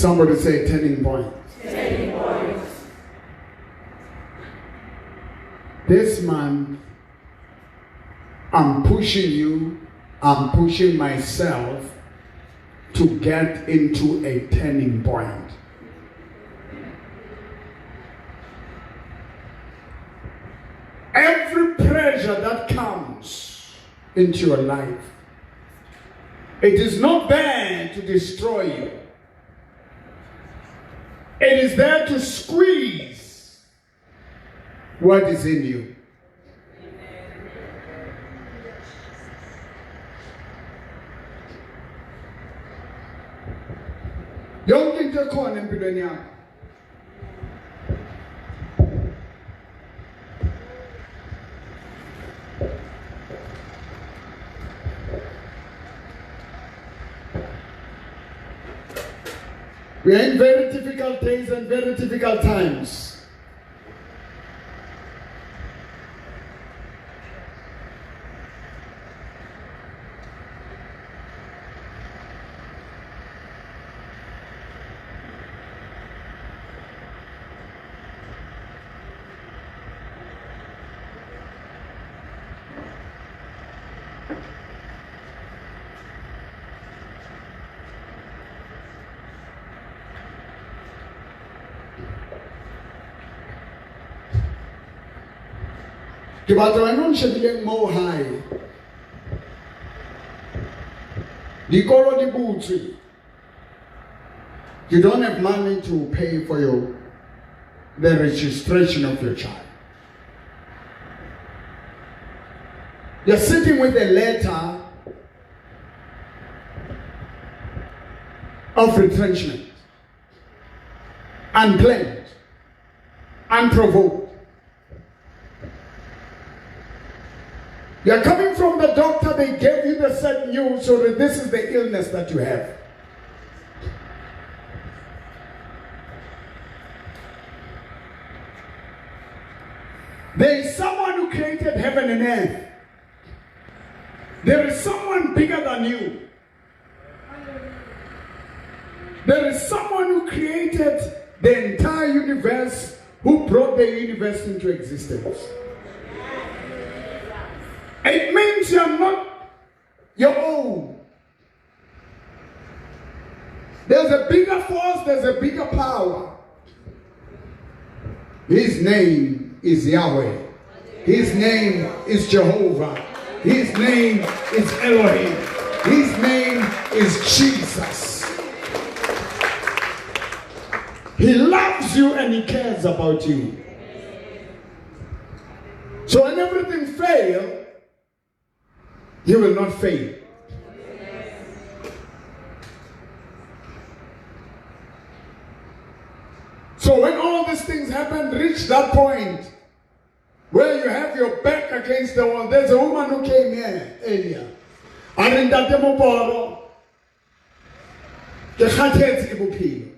Somebody say turning point. Turning point. This month, I'm pushing you, I'm pushing myself to get into a turning point. Every pressure that comes into your life, it is not there to destroy you. It is there to squeeze what is in you. Yonke into ekhona empilweni yakho We are in very difficult days and very difficult times. Ke batla wena o nshebileng moo hae. Dikolo di butswe. You don't have money to pay for the registration of your child. You're sitting with a letter of retrenchment, unplanned, unprovoked. You're coming from the doctor, they gave you the sad news, so that this is the illness that you have. There is someone who created heaven and earth. There is someone bigger than you. There is someone who created the entire universe, who brought the universe into existence. It means you are not your own. There's a bigger force, there's a bigger power. His name is Yahweh. His name is Jehovah. His name is Elohim. His name is Jesus. He loves you and he cares about you. So when everything fails, he will not fail. So when all these things happen, reach that point where you have your back against the wall. There's a woman who came here earlier. A re, Ntate Moporo, ke kgathetse ke bophelo.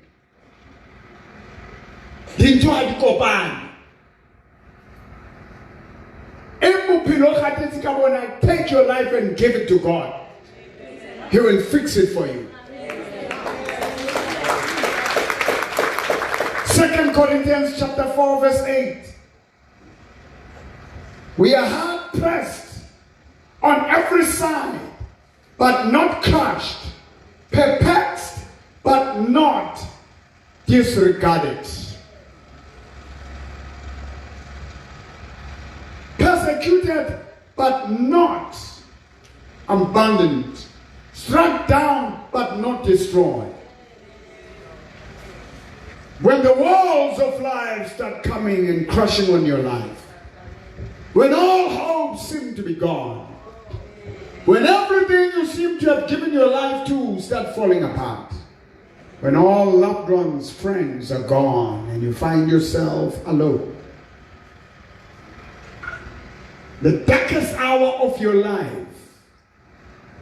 Dintho ha di kopane. E bophelo kgathetse ka bona, take your life and give it to God. He will fix it for you. 2 Corinthians chapter 4 verse 8. We are hard pressed on every side, but not crushed, perplexed, but not disregarded. Persecuted, but not abandoned. Struck down, but not destroyed. When the walls of life start coming and crushing on your life, when all hope seems to be gone, when everything you seem to have given your life to start falling apart, when all loved ones, friends are gone and you find yourself alone, the darkest hour of your life,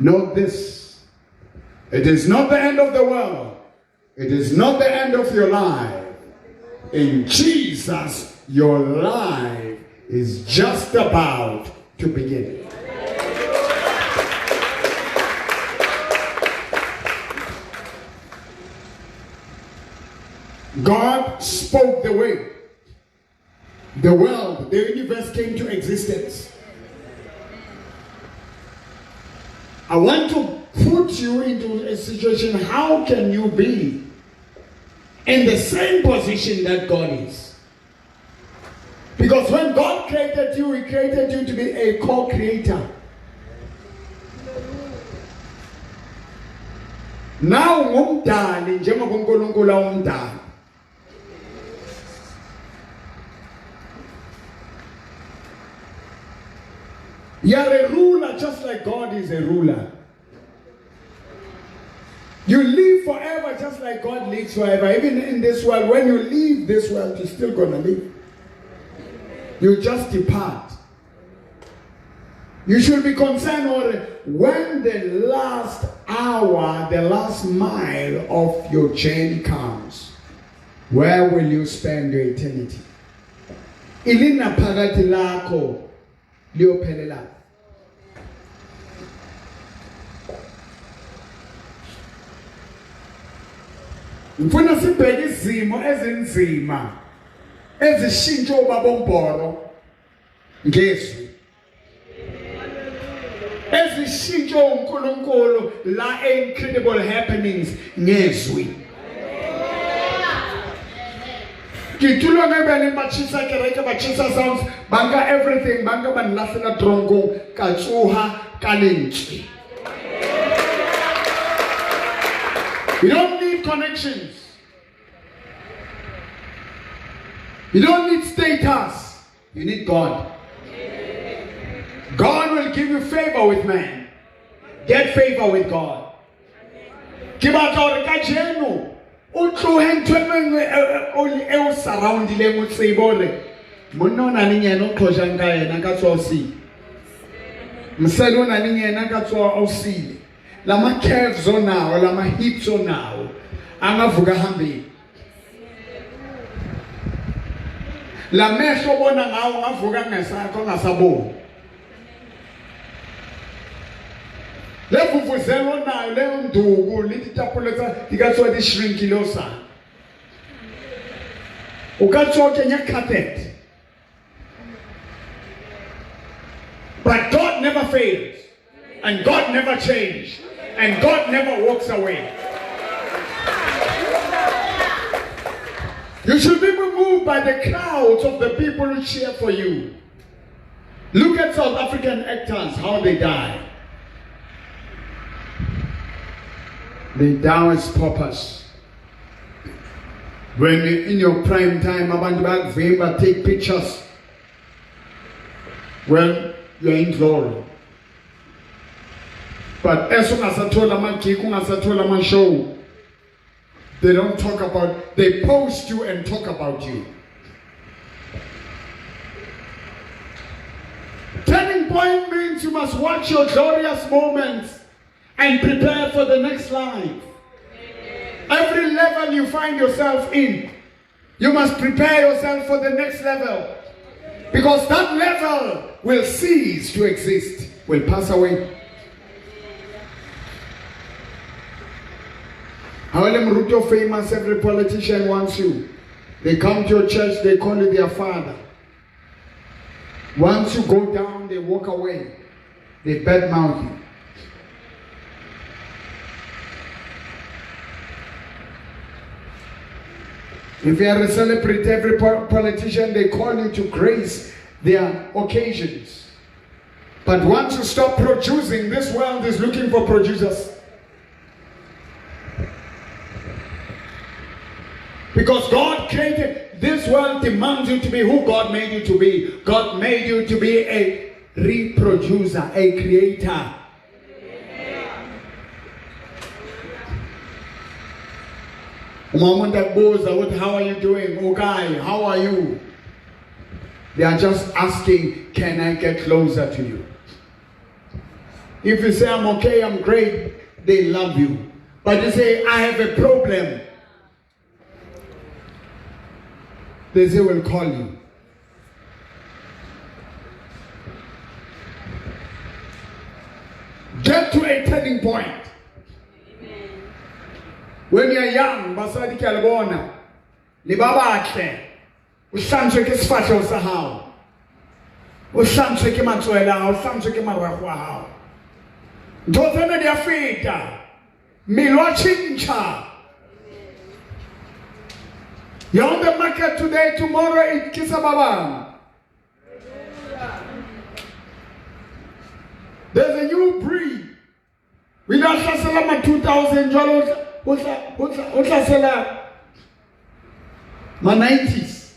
know this, it is not the end of the world. It is not the end of your life. In Jesus, your life is just about to begin. God spoke the way. The world, the universe came to existence. I want to put you into a situation how can you be in the same position that God is? Because when God created you, He created you to be a co creator. Now ngumdali njengoba uNkulunkulu awumdali. You are a ruler just like God is a ruler. You live forever just like God lives forever. Even in this world, when you leave this world, you're still going to live. You just depart. You should be concerned or when the last hour, the last mile of your journey comes, where will you spend your eternity? Ilina phakathi lakho liyophelela. Ngifuna sibheke izimo ezinzima ezishintsha ubaba ombhoro ngezwi. Ezishintsha uNkulunkulu la incredible happenings ngezwi. Ke tulo ne ba neng ba tjhesa kereke ba tjhesa sounds ba nka everything ba nka ba nlahlela tronkong ka tsoha ka lentswe. You don't need connections. You don't need status. You need God. God will give you favor with man. Get favor with God. Ke batla hore kajeno o tlohe ntho e nngwe e o surroundileng o tsebe hore monna o na leng yena o qhojang ka yena ka tswa o sile. Mosadi o na leng yena ka tswa o sile. Lama curves onawo, lama hips onawo angavuka ahambile. La mehlo obona ngawo ngavuka ngesakho ongasaboni. Le vuvuzela onayo leyo nduku le ditapole tsa di ka tswa di shrinkile o sa. O ka tswa o kenya carpet. But God never fails. And God never changes. And God never walks away. You should be moved by the crowds of the people who cheer for you. Look at South African actors, how they die. They die as paupers. When you're in your prime time, abantu bayakuvimba, take pictures. Well, you're in glory. But as ungasathola ama-gig, ungasathola ama-show, they don't talk about, they post you and talk about you. Turning point means you must watch your glorious moments and prepare for the next life. Every level you find yourself in, you must prepare yourself for the next level. Because that level will cease to exist, will pass away. However, Ruto famous, every politician wants you. They come to your church, they call you their father. Once you go down, they walk away. They badmouth you. If you are a celebrity, every politician, they call you to grace their occasions. But once you stop producing, this world is looking for producers. Because God created, this world demands you to be who God made you to be. God made you to be a reproducer, a creator. Uma umuntu akubuza ukuthi how are you doing? Okay, how are you? They are just asking, can I get closer to you? If you say, I'm okay, I'm great, they love you. But you say, I have a problem, they say, we'll call you. Get to a turning point. When you're young, basadi ke a le bona. Le ba batle. O hlantswe ke sefahleho sa hao. O hlantswe ke matswele a hao, o hlantswe ke marago a hao. Ntho tsena di a feta. Mmele wa tjhentjha. You're on the market today, tomorrow it ke sa ba bang. There's a new breed. O ile a hlasela ma 2000 jwale o hlasela ma 90s.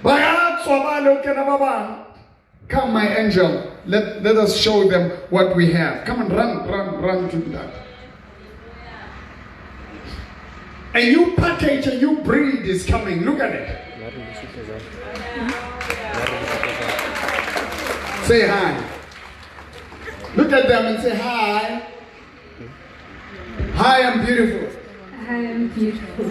Ba ya tswa ba le o kena ba bang. Come, my angel, let us show them what we have. Come on, run, run, run to that. A new package, a new breed is coming. Look at it. Say hi. Look at them and say hi. Hi, I'm beautiful. Hi, I'm beautiful.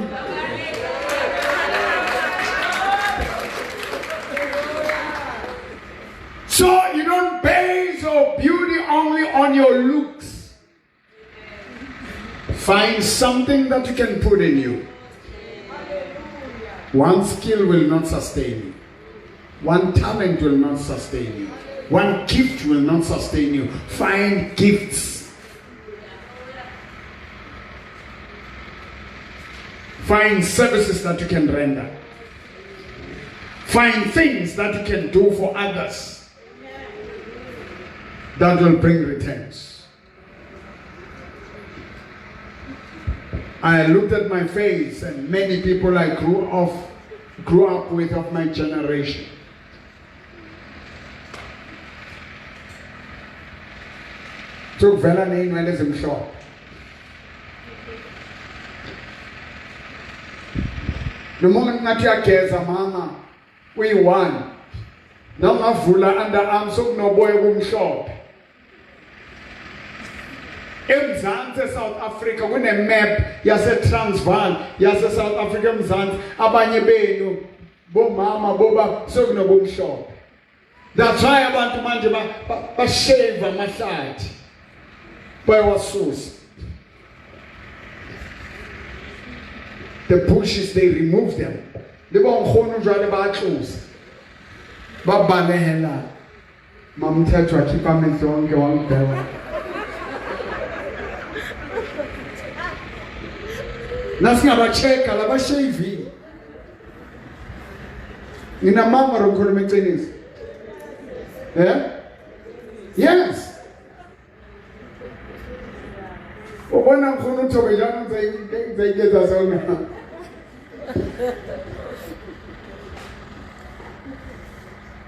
So you don't base your beauty only on your looks. Find something that you can put in you. One skill will not sustain you. One talent will not sustain you. One gift will not sustain you. Find gifts. Find services that you can render. Find things that you can do for others that will bring returns. I looked at my face and many people I grew up with of my generation. Sokuvela ney'nwele ezimhlophe. Noma ngathi uyageza mama uyi-one, noma ungavula underarm sokunoboya obumhlophe. eMzansi eSouth Africa kune-map yase-Transvaal yase-South Africa eMzansi, abanye benu bomama boba sokunobumhlophe. That's why abantu manje bashave amahlathi bayawasusa. The bushes, they remove them. Le bonkgono jwale ba tlosa, ba balehela. Mamthetho akhipha amehlo onke wangibheka. Nasingabacheka labashavile. Nginamanga lokukhuluma iqiniso. Eh? Yes. Ubona ngifuna uthobe njalo ngizayigeza zona.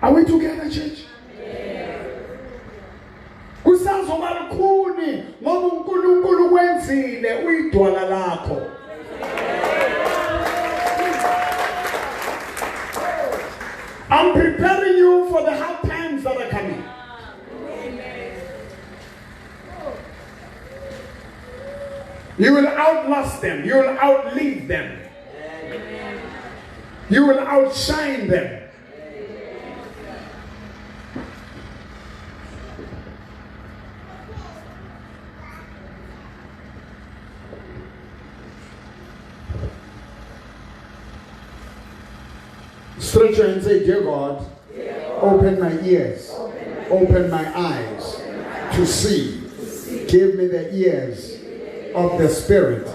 Are we together, church? Kusazoba lukhuni ngoba uNkulunkulu kwenzile uyidwala lakho. I'm preparing you for the hard times that are coming. You will outlast them. You will outlive them. You will outshine them. Stretch your hand and say, Dear God, open my ears, open my eyes to see. Give me the ears of the Spirit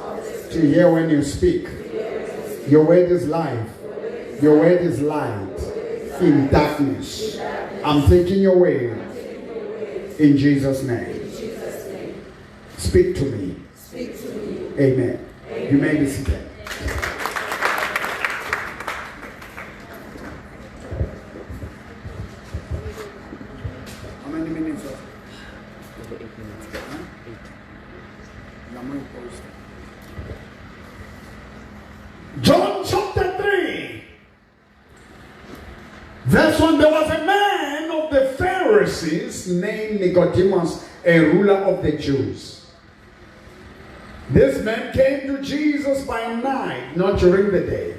to hear when you speak. Your word is life. Your word is light in darkness. I'm taking your word in Jesus' name. Speak to me. Amen. You may be seated. How many minutes left? 8 minutes. Huh? 8. John chapter 3, verse 1. There was a man of the Pharisees named Nicodemus, a ruler of the Jews. This man came to Jesus by night, not during the day.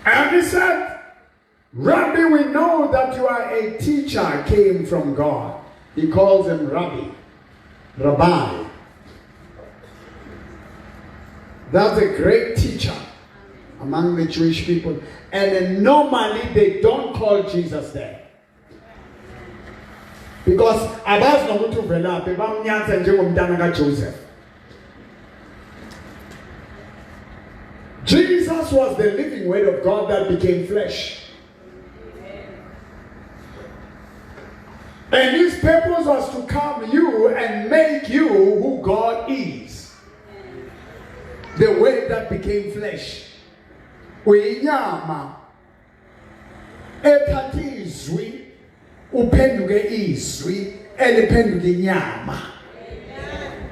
And he said, Rabbi, we know that you are a teacher came from God. He calls him Rabbi, Rabbi. That's a great teacher among the Jewish people. And normally they don't call Jesus there. Because abazi nokuthi uvelaphi, bamnyatha njengomntana kaJoseph. Jesus was the living word of God that became flesh. And his purpose was to come you and make you who God is. The word that became flesh. Uyinyama ethatha izwi uphenduke izwi eliphenduke inyama.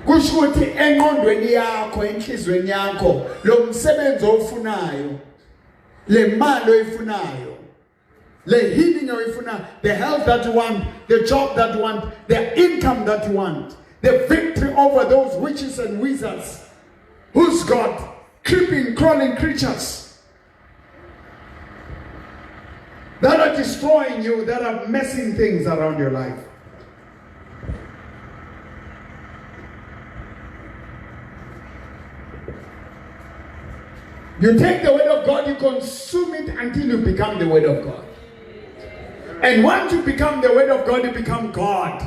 Kusho ukuthi enqondweni yakho, enhlizweni yakho, lo msebenzi ofunayo, le mali oyifunayo, le healing oyifunayo, the health that you want, the job that you want, the income that you want, the victory over those witches and wizards who's got creeping, crawling creatures that are destroying you, that are messing things around your life. You take the word of God, you consume it until you become the word of God. And once you become the word of God, you become God.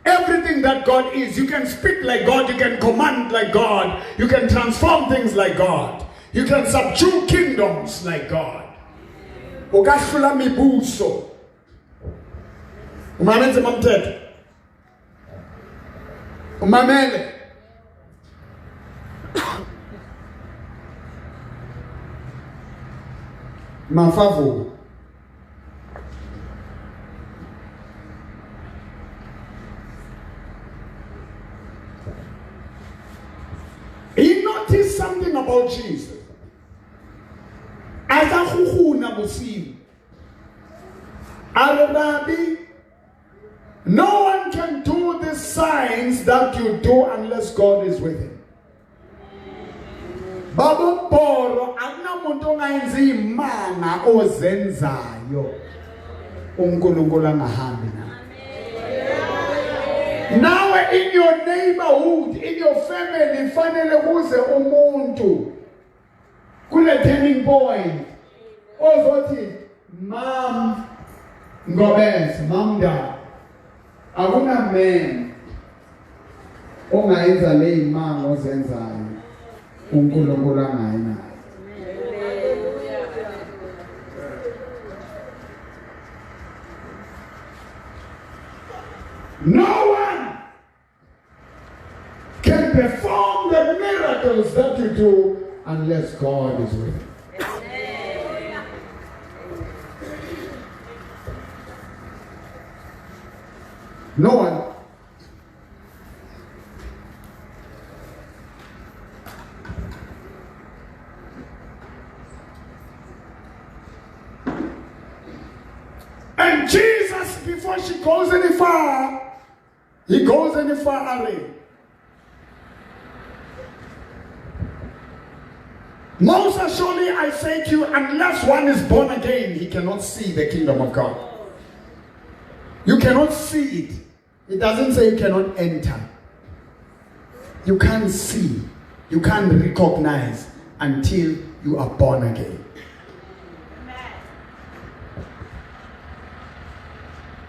Everything that God is, you can speak like God, you can command like God, you can transform things like God, you can subdue kingdoms like God. O ka hlola mebuso. O mametse Mamthetho? O mamele. Mafavuka. He noticed something about Jesus. A tla guguna bosigo. A re, Rabbi, no one can do the signs that you do unless God is with him. Babumboro, akunamuntu ongayenza imanga ozenzayo uNkulunkulu angahambi nawe. Nawe in your neighborhood, in your family, fanele kuze umuntu kule turning point ozothi, Mam Ngobese, Mam Ndaba, akuna man ongayenza le imanga ozenzayo uNkulunkulu angayi naye. No one can perform the miracles that you do unless God is with you. No one. And Jesus, before she goes any far, he goes any far away. Most assuredly, I say to you, unless one is born again, he cannot see the kingdom of God. You cannot see it. It doesn't say you cannot enter. You can't see. You can't recognize until you are born again.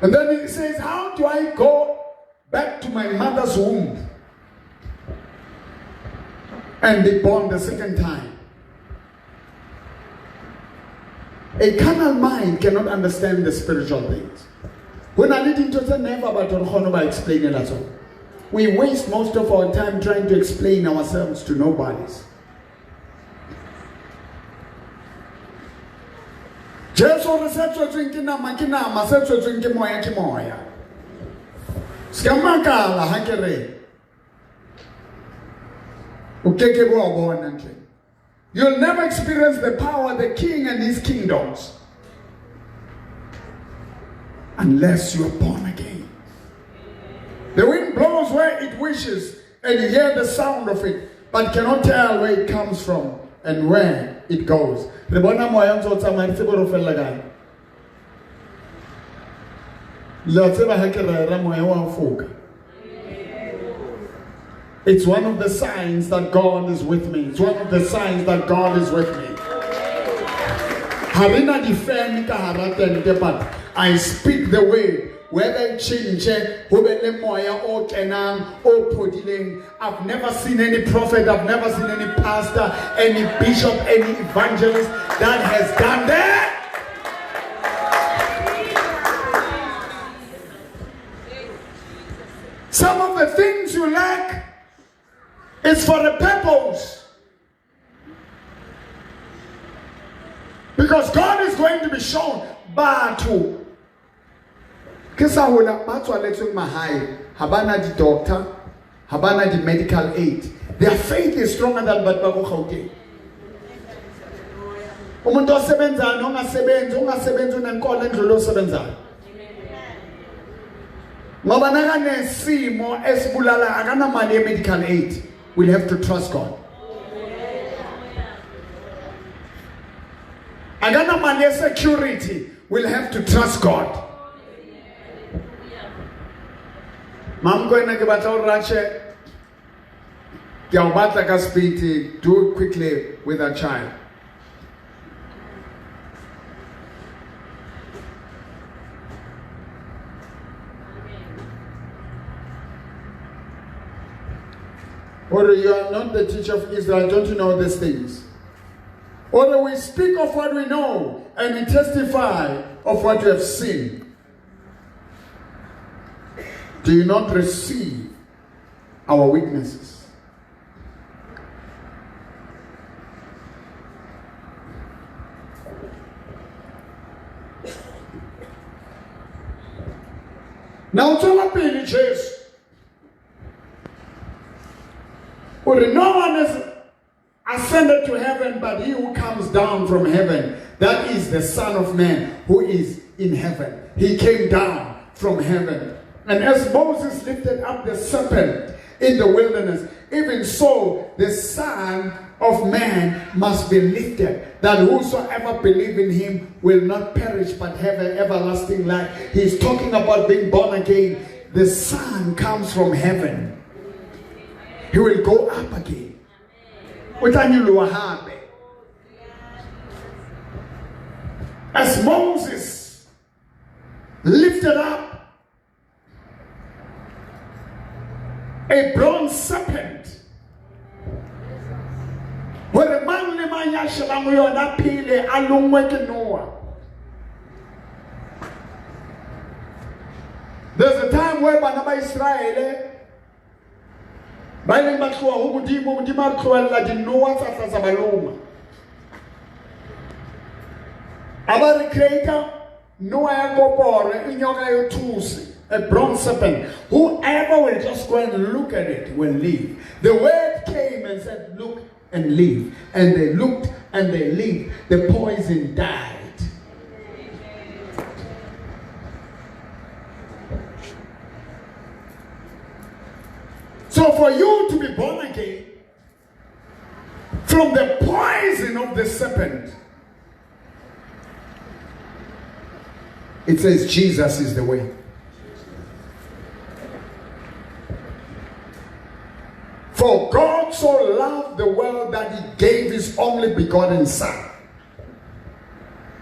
And then he says, how do I go back to my mother's womb and be born the second time? A carnal mind cannot understand the spiritual things. When I lead into the never about to explain it at all. We waste most of our time trying to explain ourselves to nobodies. Jesu o re se tswetsweng ke nama ke nama, se tswetsweng ke moya ke moya. Se ka makala ha ke re o ke ke bo bona ntle. You'll never experience the power of the king and his kingdoms unless you are born again. The wind blows where it wishes, and you hear the sound of it, but cannot tell where it comes from and where it goes. Re bona moya o ntse o tsamaya, re tsebe hore o fella kae. Le a tseba ha ke rera moya wa foka. It's one of the signs that God is with me. It's one of the signs that God is with me. Ha re na di-fan ka hara tente, but I speak the word. Whether change, ho be le moya o kenang, o phodileng. I've never seen any prophet, I've never seen any pastor, any bishop, any evangelist that has done that. Some of the things you lack is for a purpose. Because God is going to be shown. Batho ke sa hola ba tswaletsweng mahae ha bana di-doctor, ha bana di-medical aid. Their faith is stronger than batho ba ko Gauteng. Umuntu osebenzayo nongasebenzi, ungasebenzi unenkolo endlula osebenzayo. Ngoba nakanesimo esibulala akanamali ye-medical aid. We'll have to trust God. Akanamali ye-security. We'll have to trust God. Mamkwena ke batla o ratjhe. Ke a o batla ka speed. Do it quickly with our child. Or you are not the teacher of Israel, don't you know these things? Or we speak of what we know and we testify of what we have seen. Do you not receive our witnesses? Now tswela pele Jesu. Or no one has ascended to heaven but he who comes down from heaven. That is the Son of Man who is in heaven. He came down from heaven. And as Moses lifted up the serpent in the wilderness, even so the Son of Man must be lifted, that whosoever believe in him will not perish but have an everlasting life. He's talking about being born again. The Son comes from heaven. He will go up again. As Moses lifted up a bronze serpent, hore mang le mang ya shebang ho yona phele a longwe ke Noah. There's a time where bana ba Israele ba ileng ba tloha ho Modimo, Modimo a tlohella dinoa tsa tla tsa ba loma. A ba re creator Noah ya koporo, inyoka ya thusi, a bronze serpent. Whoever will just go and look at it will live. The word came and said, look and live. And they looked and they lived. The poison died. So for you to be born again from the poison of the serpent, it says Jesus is the way. For God so loved the world that he gave his only begotten Son.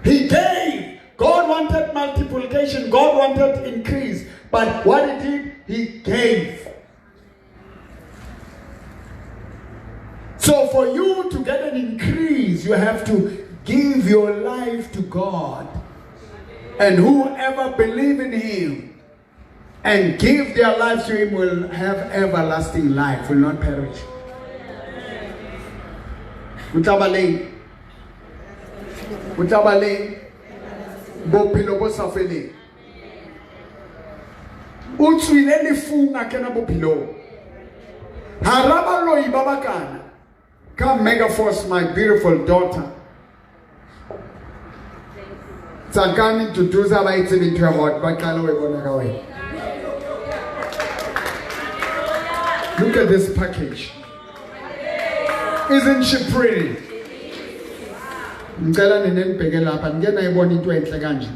He gave. God wanted multiplication. God wanted increase. But what he did, he gave. So for you to get an increase, you have to give your life to God. And whoever believes in him and give their lives to him will have everlasting life, will not perish. O tla ba le bophelo bo sa feleng. O tswile lefung a kena bophelong. Hara baloi ba bakana. Come, Megaforce, my beautiful daughter. Tsakani Duduza ba itse ntho ya hot ba qala ho e bona ka wena. Look at this package. Isn't she pretty? Ngicela nina nibheke lapha ngike nayibona into enhle kanje.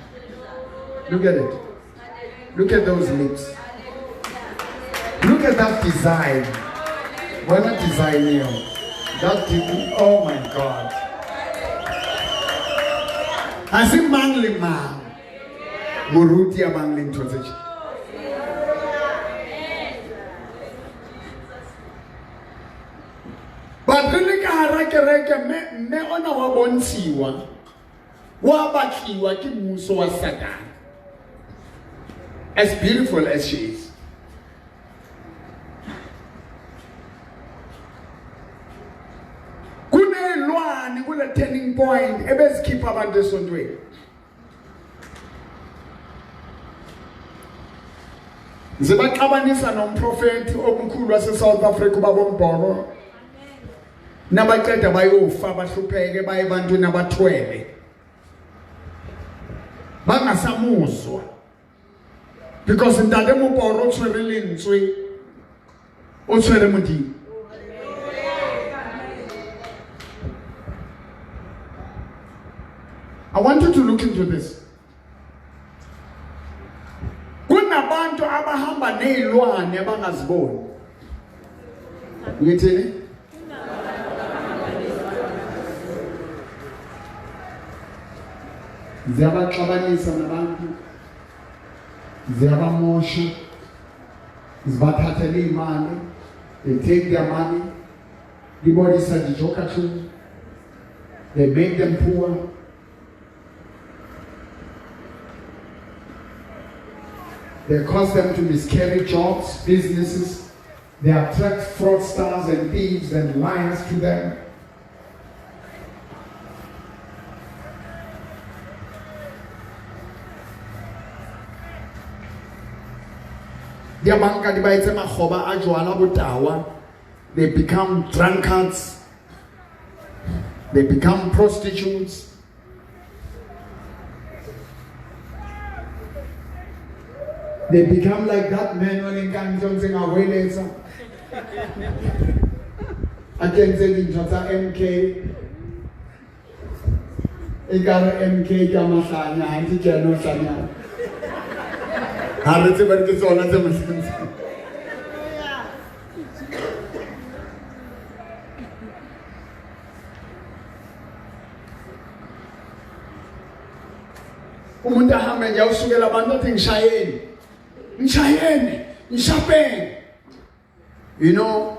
Look at it. Look at those lips. Look at that design. Bona design eo. That did, oh my God. Ha se mang le mang moruti a bang le ntho tse tje. But re le ka hara kereke mme ona wa bontshiwa, wa batliwa ke mmuso wa Satan. As beautiful as she is. Kunelwane kule turning point ebezikhipha abantu esontweni. Zibaxabanisa nomprofeti omkhulu wase South Africa ubaba uMbhoko. Nabaqeda bayofa bahlupheke baye ebantwini abathwele. Bangasamuzwa. Because ntate Moporo o tshwere lentswe, o tshwere Modimo. I want you to look into this. Kunabantu abahamba nezilwane abangaziboni. Ngithini? Ziyabaxabanisa nabantu, ziyabamosha, zibathathele imali, they take their money, dibodisa dijo ka tlung, they make them poor. They cause them to miscarry jobs, businesses. They attract fraudsters and thieves and liars to them. Di banka di ba etse makgoba a jwala botawa. They become drunkards. They become prostitutes. They become like that man o leng ka ntle o ntseng a hweletsa. A kentse dintho tsa MK. Ekare MK ke a mahlanya, ha ntse ke ena o hlanyang. Ha re tsebe ke tsona tse mohlantse. Umuntu ahambe nje usukela abantu athi ngishayeni. Ngishayeni, ngishapeni. You know,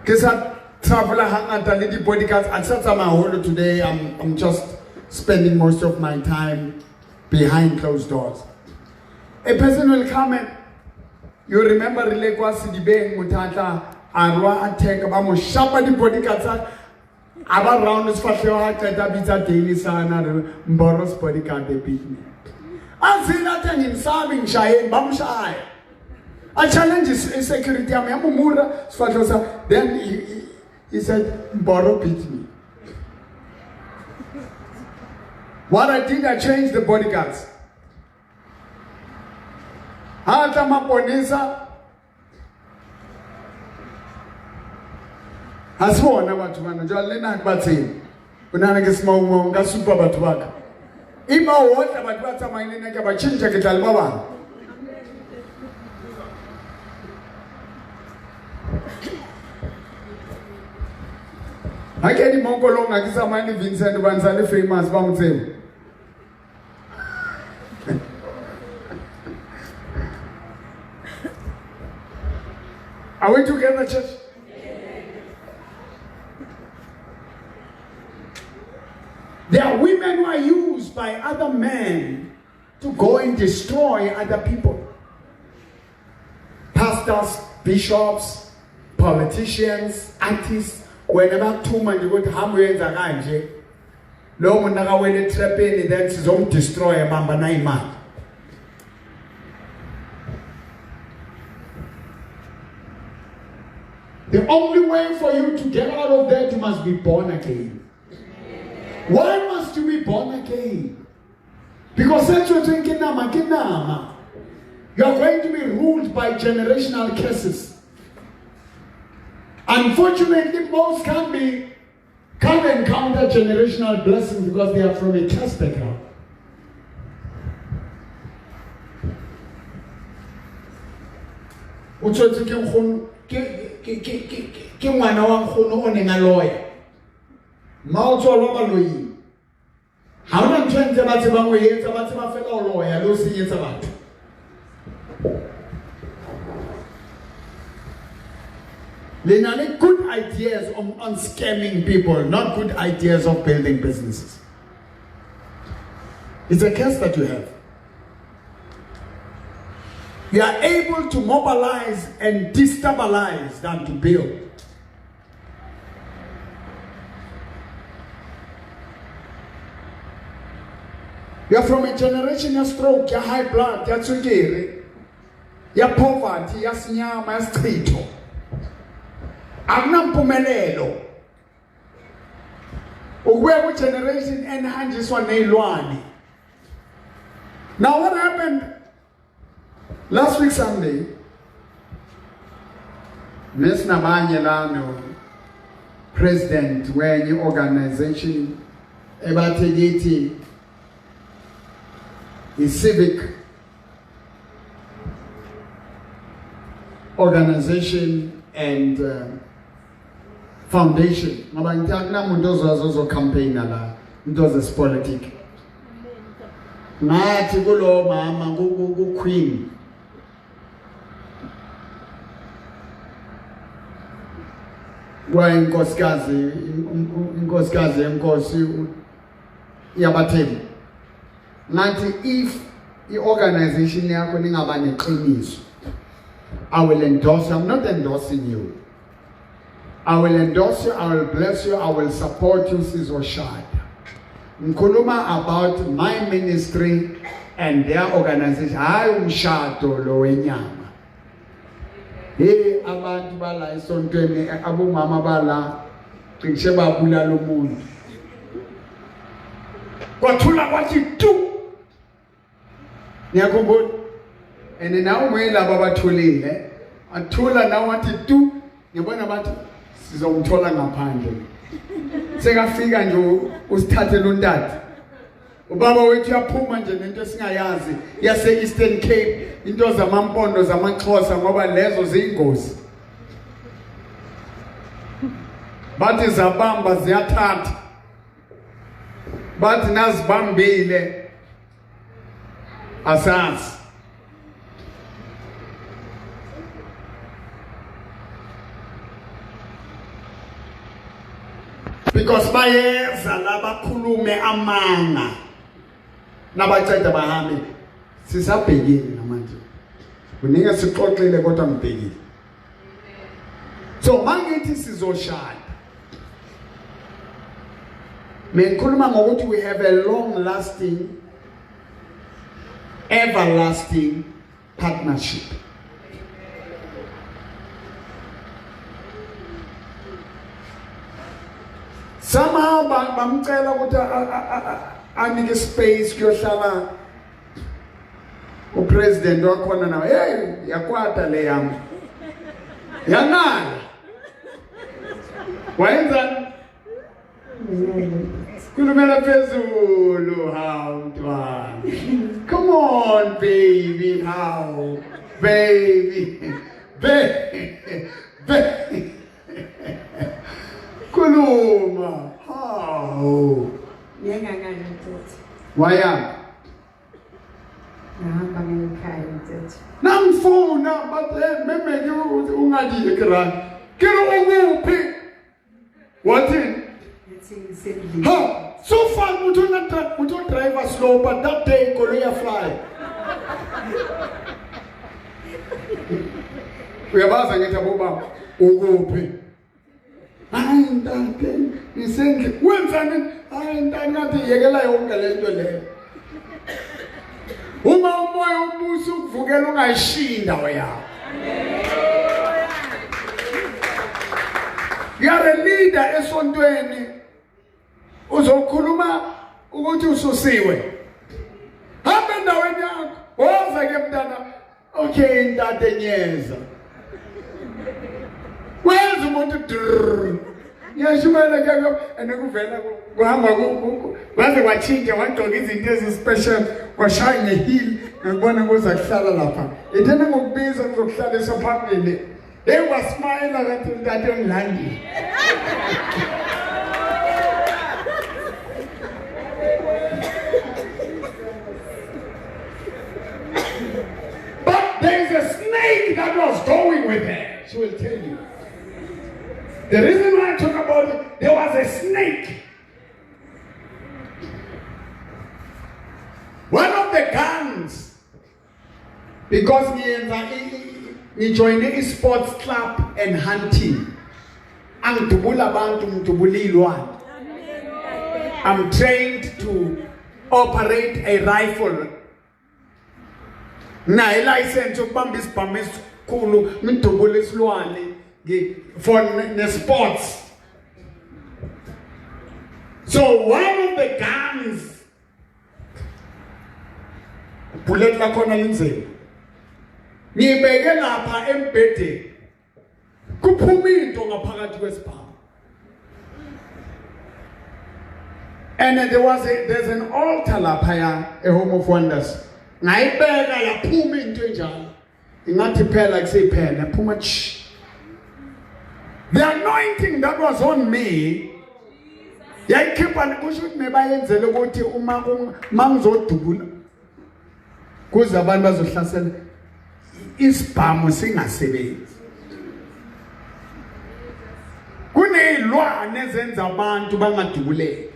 ke sa travel hangata le di-bodyguards. A ke sa tsamaya haholo today. I'm just spending most of my time behind closed doors. A person will come and you remember re le kwa Sedibeng, motho a tla a rwa a theka ba mo shapa di-bodyguards a ba round sefahleho ha qeta a bitsa Daily Sun a re Mboro's bodyguard they beat me. A tsela teng ngisabi ngishayeni ba moshaya. A challenge security ya mo mura sefahleho sa, then he said Mboro beat me. What I did, I changed the bodyguards. Ha tla maponesa ha se bona batho bana jwale le nna ha ke ba tsebe. O nahana ke semaumau, nka supa batho ba ka. E ba otla batho ba tsamayang le nna ke a ba tjhentjha, ke tla le ba bang. Ha ke ya dimonkolong, ha ke tsamaye le Vincent hobane sa le famous, ba mo tseba. Are we together, church? There are women who are used by other men to go and destroy other people. Pastors, bishops, politicians, artists. Whenever two men you go to Hamwe kanje, lo monna ka wele trapeni, then sizom destroy bamba na imali. The only way for you to get out of that, you must be born again. Why must you be born again? Because that's what you are going to be ruled by generational curses. Unfortunately, most can't encounter generational blessings because they are from a curse background. O tswetse ke nkgono, Ke ngwana wa nkgono o neng a loya. Ma o tswalwa baloying. Ha hona ntho e ntle ba tsebang ho e etsa, ba tseba fela ho loya le ho senyetsa batho. Le na le good ideas on scamming people, not good ideas of building businesses. It's a curse that you have. You are able to mobilize and destabilize than to build. You are from a generation ya stroke, ya high blood, ya tswekere, ya poverty, ya senyama, ya sechitho. Akunampumelelo. Ukuya ku generation enihanjiswa nezilwane. Now what happened last week Sunday? Nesinabanye la no president wenye organization ebathe kithi i-civic organization and foundation, ngoba ngithi akunamuntu ozoza ozocampaigna la into zesipolitiki. Ngathi kulo mama ku queen kwayinkosikazi, inkosikazi yenkosi yabaThembu, ngathi if i-organization yakho ningaba neqiniso, I will endorse you. I'm not endorsing you. I will endorse you, I will bless you, I will support you, sizoshada. Ngikhuluma about my ministry and their organization. Hayi umshado lo wenyama. Hey, abantu bala esontweni, abomama bala cishe babulala umuntu. Kwathula kwathi tu. Niyakhumbula? And nawe laba abathulile, athula nawe wathi tu, ngibona bathi sizomthola ngaphandle. Sekafika nje usithathele untathu. Ubaba wethu uyaphuma nje nento esingayazi yase Eastern Cape, into zamampondo zamaXhosa, ngoba lezo ziyingozi. Bathi zabamba ziyathatha. Bathi nazibambile asazi. Because bayeza labakhulume amanga nabaceda bahambe. Sisabhekile namanje, kuningi sixoxile kodwa ngibhekile. So mangithi sizoshada, mengikhuluma ngokuthi we have a long lasting everlasting partnership. Somehow bamcela ukuthi anike space kuyohlala upresident wakhona nawe. Hey, yakwata le yami. Yanala. Wayenzani? Khulumela phezulu, hawu mntwana. Come on baby, how baby. Baby. Baby. Khuluma. Hawu. Ngiyangangani mthetho. Waya. Ngahamba ngekhaya mthetho. Nangifuna but meme ungathi ekran. Ke re ukuphi? Wathi Ngithi ngisendlini. Ha, so far motho driver slow, but that day koloi ya fly. Uyabaza ngithi abobaba ukuphi? Hayi ntate, ngisendlini. Wenzani? Hayi ntate, ngathi yekela yonke le nto leyo. Uma umoya umbuso ukuvukela ungayishiyi indawo yakho. You are a leader esontweni. Uzokhuluma ukuthi ususiwe. Hamba endaweni yakho. Woza ke mntana. Okay, ntate nyeza. Wenza umuntu drrr. Ngiyashumela ke ene kuvela kuhamba kwaze kwatshintsha wagqoka izinto ezi-special kwashaya nge-heel, ngakubona kuza kuhlala lapha. Ithena ngokubiza kuzokuhlalisa phambili. They were smiling ngathi ntate ngilandile. But there is a snake that was going with her. She will tell you. The reason why I talk about it, there was a snake. One of the guns, because ngijoyine i-sports club and hunting. Angidubula abantu, ngidubula iy'lwane. I'm trained to operate a rifle. Nayo license yokubamba isibhamu esikhulu, ngidubule isilwane for the sports. So one of the guns, bullet lakhona linzima. Ngibeke lapha embhedeni. Kuphuma into ngaphakathi kwesibhamu. And then there's an altar laphaya, a Home of Wonders. Ngayibeka yaphuma into enjalo. Ingathi phela kuseyiphela yaphuma tsh. The anointing that was on me yayikhipha kusho ukuthi mebayenzele ukuthi uma mangizodubula kuze abantu bazohlasela isibhamu singasebenzi. Kuneyilwane ezenza abantu bangadubuleki.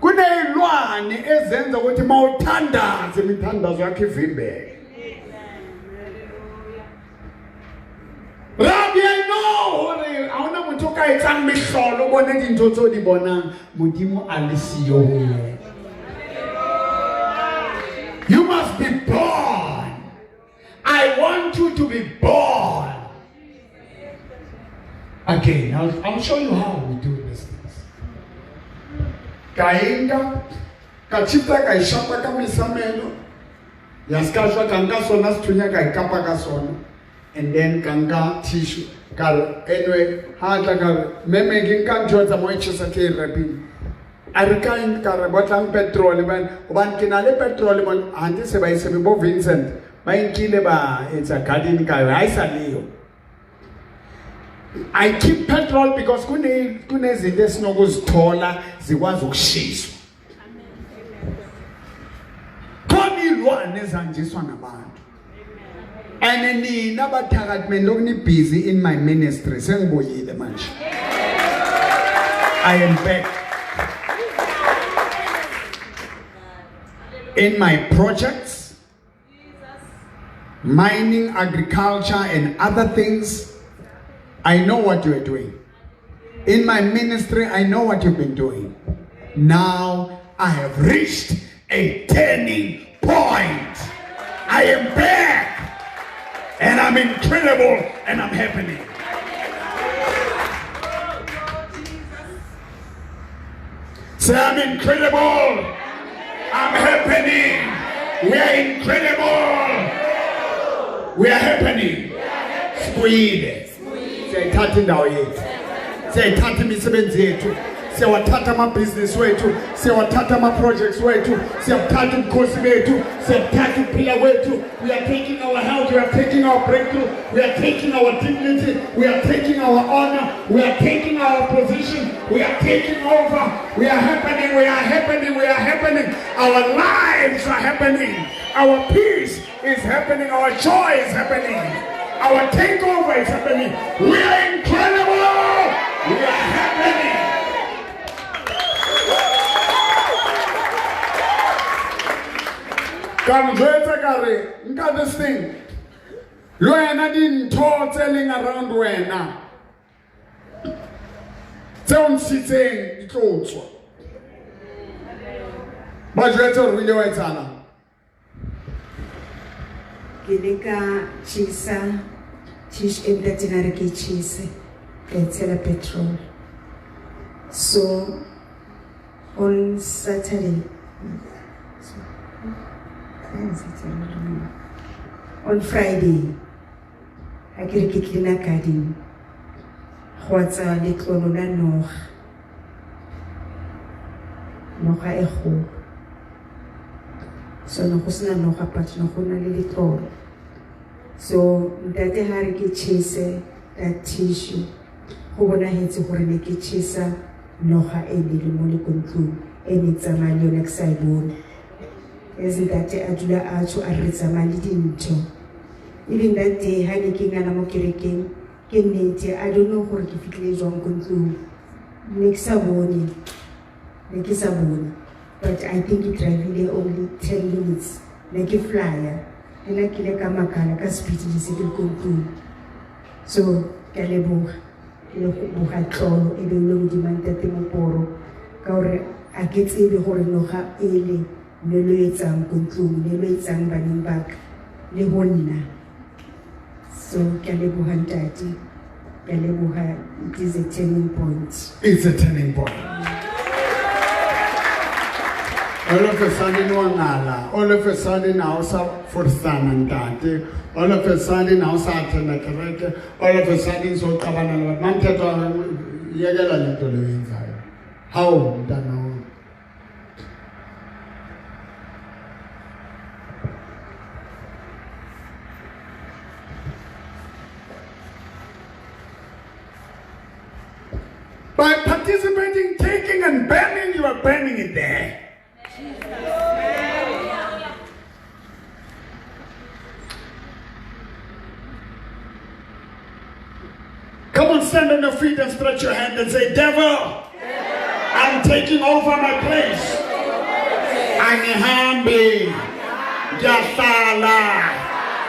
Kuneyilwane ezenza ukuthi mawuthandaza imithandazo yakho ivimbeke. Rabbi, I know hore ha hona motho o ka etsang mehlolo o bone dintho tseo di bonang, Modimo a le siyo ho yena. You must be born. I want you to be born again. I'll show you how we do these things. Ka enka, ka chita ka ishapa ka mesamelo. Ya ska shwa ka nka sona sethunya ka ikapa ka sona. And then ka nka tissue. Ka re, anyway, ha tla ka re, meme ke nka ntho tsa mo e tjhesa ke e rapile. A re ka eng ka re, batlang petrol, hobane ke na le petrol mo, hante se ba e sebe bo Vincent, ba e nkile ba etsa garden ka yona, ha e sa leyo. I keep petrol because kunezinto esinokuzithola zikwazi ukushiswa. Khona iy'lwane ezihanjiswa ngabantu. And nina bathakathi mina lokhu ni-busy in my ministry, sengibuyile manje. I am back. In my projects, mining, agriculture, and other things, I know what you are doing. In my ministry, I know what you've been doing. Now, I have reached a turning point. I am back. And I'm incredible, and I'm happening. Say, I'm incredible. I'm happening. We are incredible. We are happening. Sibuyile. Siyayithatha indawo yethu. Siyayithatha imisebenzi yethu. Siyawathatha amabhizinisi wethu. Siyawathatha ama-projects wethu. Siyabuthatha ubukhosi bethu. Siyabuthatha ukuphila kwethu. We are taking our health. We are taking our breakthrough. We are taking our dignity. We are taking our honor. We are taking our position. We are taking over. We are happening. We are happening. We are happening. Our lives are happening. Our peace is happening. Our joy is happening. Our takeover is happening. We are incredible. We are happening. Ka njwetsa ka re, nka this thing. Le wena dintho tse leng around wena, tse o ntshitseng di tlo tswa. Ba jwetse hore o ile wa etsahalang? Ke ile ka tjhesa tissue e ntate na re ke tjhese, ka e tshela petrol. So on Saturday, on Friday, ha ke re ke cleaner garden, gwa tswa letlolo la noga. Noga e kgolo. So no go sena noga, but no go na le letlolo. So ntate ha re ke tjhese, that tissue go bonagetse gore ne ke chesa noga e ne le mo le ko ntlong e ne tsamaya le yone ke sa e bone. As ntate a dula a tsho a re tsamaya le dintho. Even that day ha ne ke ngana mo kerekeng ke nnete I don't know gore ke fitlhile jwang ko ntlong. Ne ke sa bone. Ne ke sa bone. But I think it drivile only 10 minutes. Ne ke flyer. Le nna ke ile ka makala ka speed le se ke le ko ntlong. So ke a leboga. Ke leboga tlolo e beilwe modimo a ntate Moporo ka gore a ke tsebe gore noga ele ne lo etsang ko ntlong ne lo etsang baneng ba ka le ho nna. So ke a leboga ntate, ke a leboga. It is a turning point. It's a turning point. All of a sudden wa ngala, all of a sudden ha o sa forsana ntate, all of a sudden ha o sa attenda kereke, all of a sudden so qabana le batho. Mamthetho yekela lento le oyenzayo. Hawu mntana wami. By participating, taking and burning, you are burning it there. Come on, stand on your feet and stretch your hand and say, Devil, I'm taking over my place. Angihambi, ngiyahlala.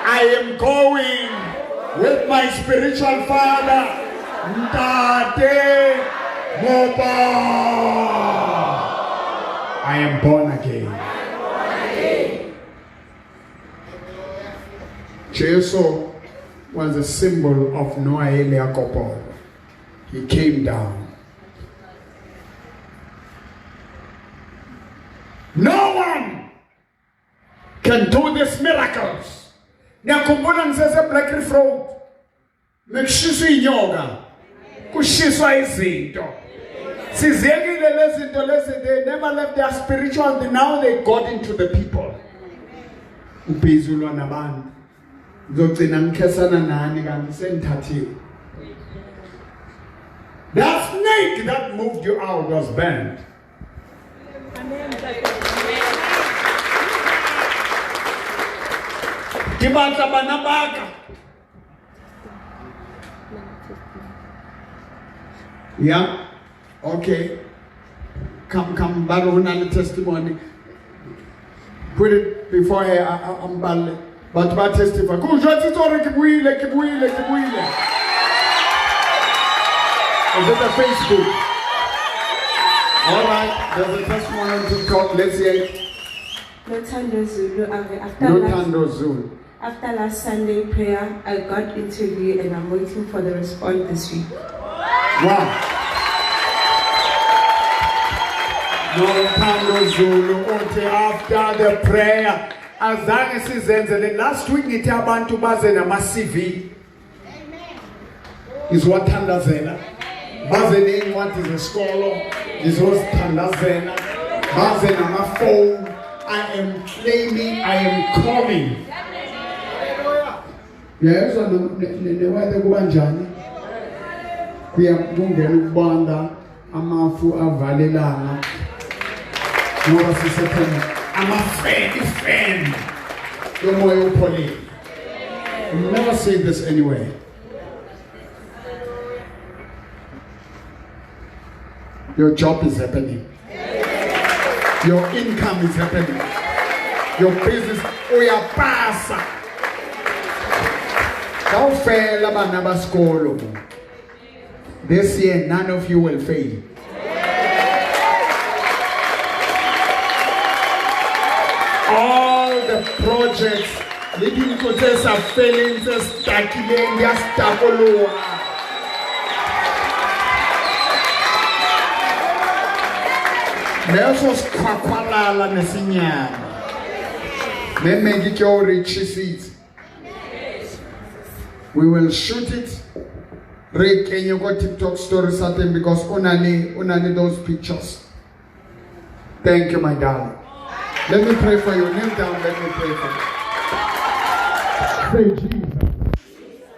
I am going with my spiritual father, Ntate Mopo. I am born again. Jesu was a symbol of Noah Eliakopolo. He came down. No one can do these miracles. Niyakhumbula ngisese Black Reef Road. Nekushiswa inyoka. Kushiswa izinto. Siziyekile lezi zinto lezi, they never left their spiritual, now they got into the people. Ubhizi ulwa nabantu. Ngizogcina ngikhesana nani kanti sengithathiwe. That snake that moved you out was burned. Ke batla bana ba ka. Yeah. Okay. Come, ba re ho na le testimony. Put it before her, amballe. Batho ba testify. Ke o jwetsitse hore ke buile, ke buile, ke buile. Is it the Facebook? All right, there's a testimony on TikTok. Let's hear it. Nothando Zulu, Nothando Zulu. After last Sunday prayer, I got interview and I'm waiting for the response this week. Wow. Nothando Zulu, uthi after the prayer, azange sizenzele. Last week ngithi abantu baze nama CV. Ngizowathandazela. Baze ney'ncwadi zesikolo, ngizozithandazela. Baze nama-phone. I am claiming, I am calling. Uyezwa newethe kuba njani? Kuya kungena ukubanda, amafu avalelana. Ngoba sisekhona amafeni fan yomoya upholile. You never see this anywhere. Your job is happening. Your income is happening. Your business, uyapasa. Kaofela bana ba sekolo. This year, none of you will fail. All the projects, le dintho tse sa feleng, tse stuckileng, di a stakoloha. Leso sikhwakhwalala nesinyama. Neme ke o re tjhisitse. We will shoot it. Re kenye ko TikTok story sa teng because o na le those pictures. Thank you, my darling. Let me pray for you. Kneel down, let me pray for you. Say, Jesus,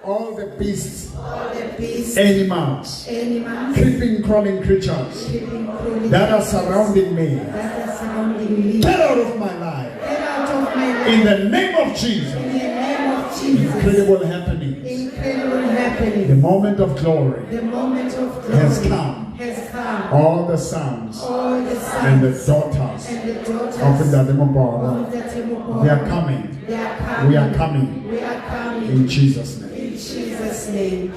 all the beasts, All the beasts, animals, animals, creeping, crawling creatures creeping, crawling that are surrounding me, that are surrounding me, get out of my life. Get out of my life. In the name of Jesus. In the name of Jesus. Incredible happenings. Incredible happening. The moment of glory. The moment of glory Has come. Has come. All the sons. All the sons. And the daughters. And the daughters. Of Ntate Moporo. Of Ntate Moporo. They are coming. They are coming. We are coming. We are coming. In Jesus' name. In Jesus' name.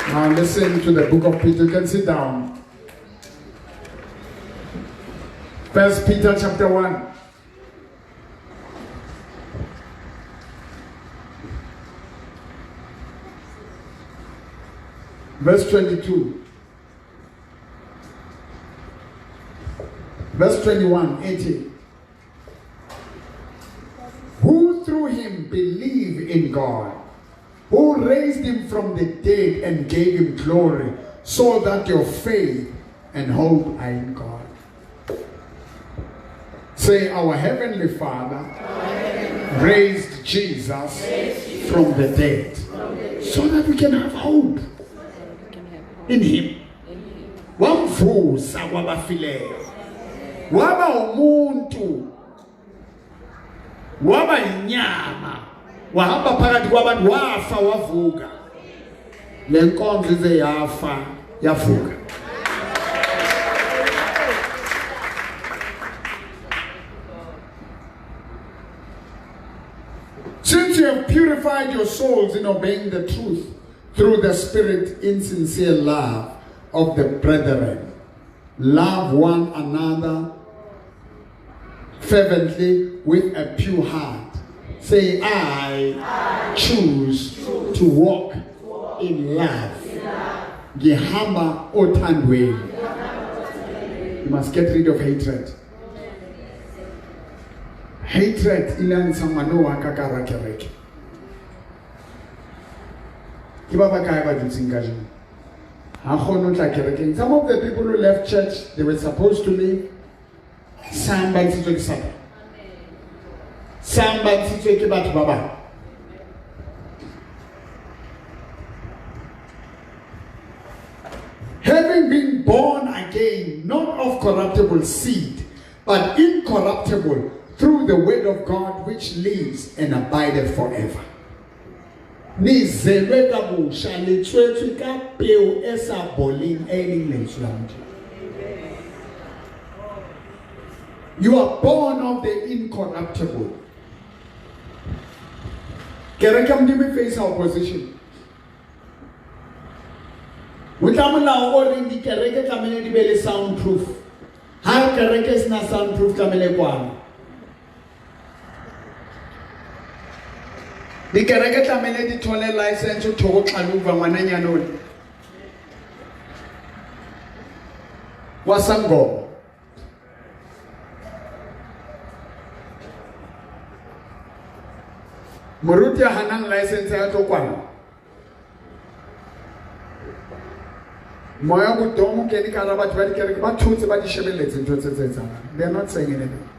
Now listen to the book of Peter. You can sit down. 1 Peter chapter 1. Verse 22. Verse 21, 18. Who through him believe in God, who raised him from the dead and gave him glory, so that your faith and hope are in God. Say, our Heavenly Father raised Jesus from the dead, so that we can have hope in him. Wamvusa kwabafileyo. Waba umuntu. Waba inyama. Wahamba phakathi kwabantu, wafa wavuka. Le nkonzo ize yafa yavuka. Since you have purified your souls in obeying the truth through the Spirit in sincere love of the brethren, love one another fervently with a pure heart. Say, I choose to walk in love. Ngihamba othandweni. You must get rid of hatred. Hatred ilantsha ngwana wa ka ka hara kereke. Ke ba bakae ba dutseng kajeno? Ha kgone ho tla kerekeng. Some of the people who left church, they were supposed to leave. Some ba ntshitswe ke Satan. Some ba ntshitswe ke batho ba bang. Having been born again, not of corruptible seed, but incorruptible, through the word of God which lives and abideth forever. Nizelwe kabusha, le tswetswe ka peo e sa boleng e leng lentswe la Modimo. You are born of the incorruptible. Kereke ya Modimo e face opposition. Ho tla molao o reng dikereke tlamehile di be le soundproof. Ha kereke e sena soundproof tlamehile kwano. Dikereke tlamehile di thole license ho thoko xaluva ngwananyana ona. Wa sangoma. Moruti a hanang license ya tlo kwano. Moya bodomo kene ka hara batho ba dikereke ba thotse ba di shebelletse ntho tse tse etsahalang. They are not saying anything.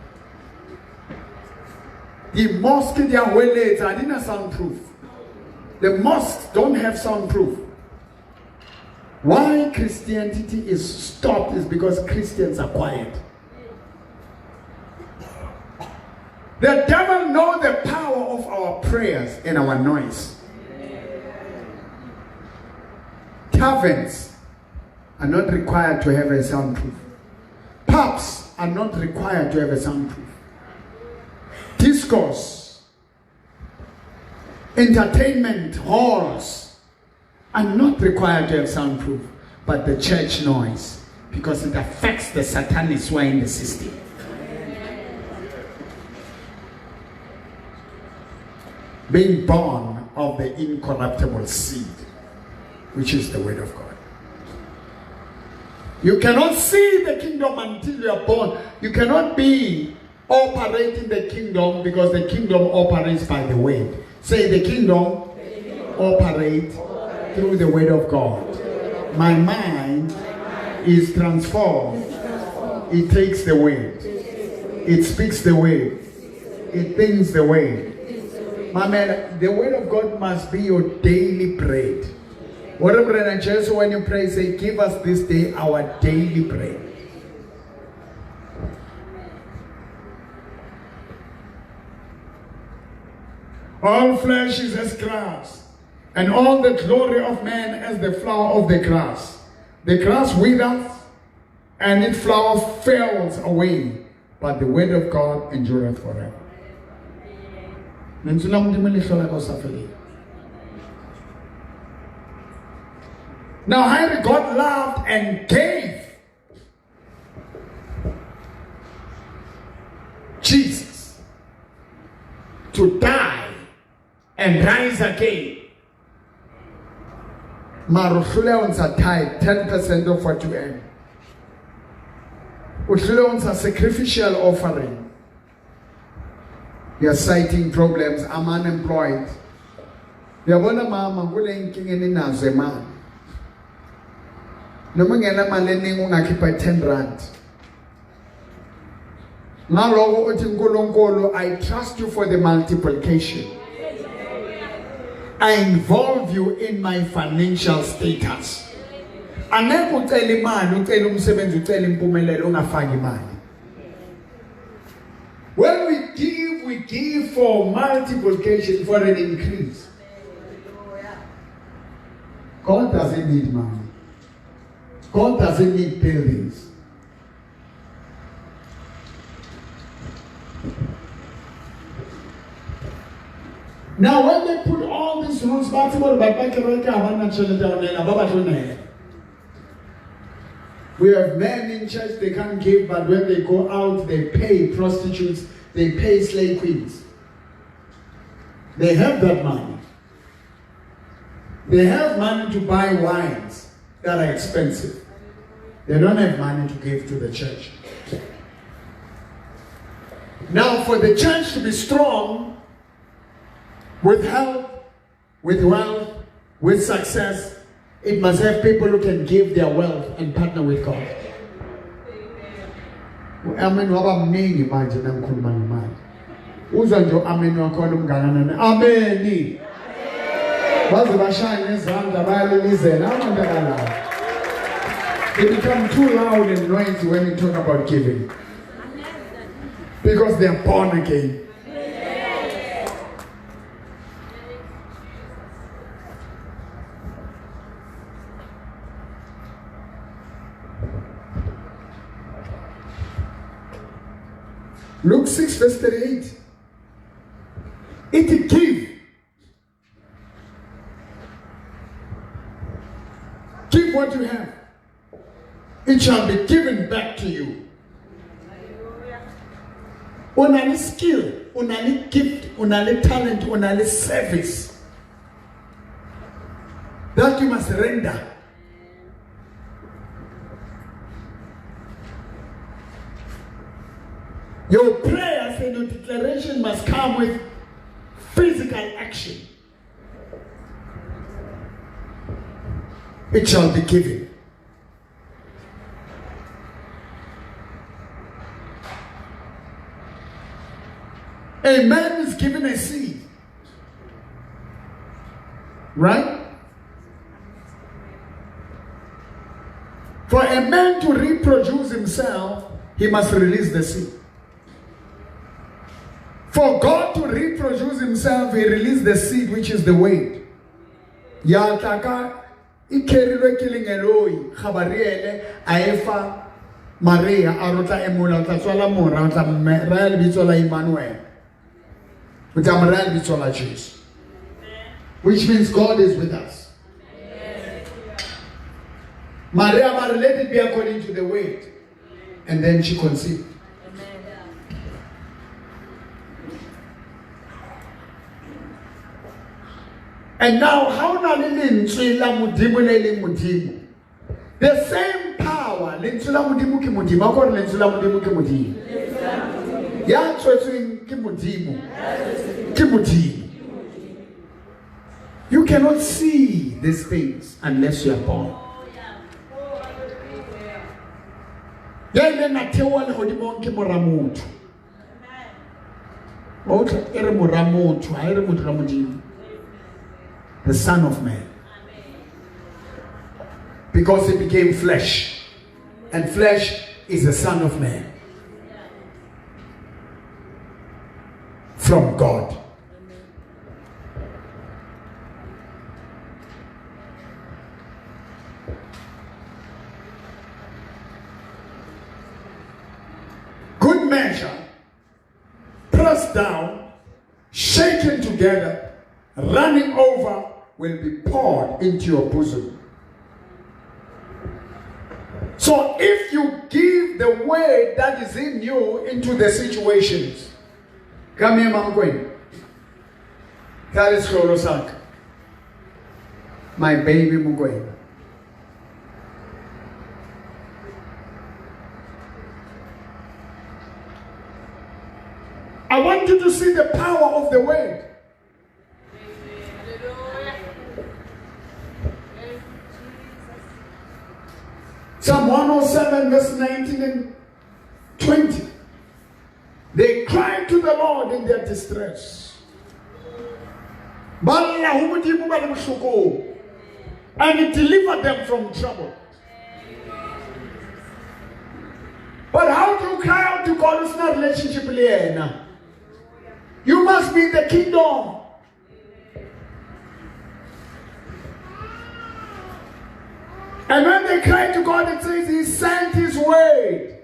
The mosque di a hweletsa, di na soundproof. The mosques don't have soundproof. Why Christianity is stopped is because Christians are quiet. The devil knows the power of our prayers and our noise. Taverns are not required to have a soundproof. Pubs are not required to have a soundproof. Discos, entertainment halls are not required to have soundproof, but the church noise, because it affects the satanists who are in the system. Being born of the incorruptible seed, which is the word of God. You cannot see the kingdom until you are born. You cannot be operating the kingdom, because the kingdom operates by the word. Say, the kingdom operates through the word of God. My mind is transformed. It takes the word. It speaks the word. It thins the way. My man, the word of God must be your daily bread. What Morena Jesu, when you pray, say, give us this day our daily bread. All flesh is as grass, and all the glory of man as the flower of the grass. The grass withers, and its flower falls away, but the word of God endureth forever. Lentswe la Modimo le hlola ka ho sa feleng. Now, Henry, God loved and gave Jesus to die and rise again. Mara o hloleha ho ntsha tithe, 10% of what you earn. O hloleha ho ntsha sacrificial offering. You are citing problems. I'm unemployed. Uyabona mama kule inkinga eninazo emali. Noma ungena mali eningi ungakhipha 10 rand. Ngaloko uthi uNkulunkulu, I trust you for the multiplication. I involve you in my financial status. Angeke ucele imali, ucele umsebenzi, ucele impumelelo ungafaki imali. When we give for multiplication, for an increase. God doesn't need money. God doesn't need buildings. Now, when they put all these rules, we have men in church, they can't give, but when they go out, they pay prostitutes, they pay slave queens. They have that money. They have money to buy wines that are expensive. They don't have money to give to the church. Now, for the church to be strong, with health, with wealth, with success, it must have people who can give their wealth and partner with God. Amen waba mningi manje nangikhuluma ngemali. Uzwa nje amen wakhona umngakanani. Amen. Baze bashaya ngezandla bayalilizela abantu abalapha. They become too loud and noisy when you talk about giving. Because they are born again. Luke 6 verse 38. It give. Give what you have. It shall be given back to you. Unali skill, unali gift, unali talent, unali service that you must render. Your prayers and your declaration must come with physical action. It shall be given. A man is given a seed. Right? For a man to reproduce himself, he must release the seed. For God to reproduce himself, he released the seed, which is the word. Ya tlaka e carrilwe ke lengeloi Gabriele a efa Maria a re o tla emola, o tla tswala mora, o tla raya lebitso la Emmanuel. O tla mo raya lebitso la Jesu. Which means God is with us. Maria, let it be according to the word. And then she conceived. And now, how na le lentswe la Modimo le leng Modimo? The same power, lentswe la Modimo ke Modimo, a ko re lentswe la Modimo ke Modimo. Ya tswetsweng ke Modimo, ke Modimo. You cannot see these things unless you are born. Ya ileng a theoha lehodimong ke mora motho. Wa utlwa? E re mora motho, ha e re mora Modimo. The Son of Man. Because he became flesh. And flesh is the Son of Man. From God. Good measure, pressed down, shaken together, running over, will be poured into your bosom. So if you give the word that is in you into the situations, come here, Mamkwena. That is Hlolosak. My baby Mkwena. I want you to see the power of the word. Psalm 107 verse 19 and 20. They cried to the Lord in their distress. And he delivered them from trouble. But how do you cry out to God? It's not relationship. You must be in the kingdom. And when they cried to God, it says he sent his word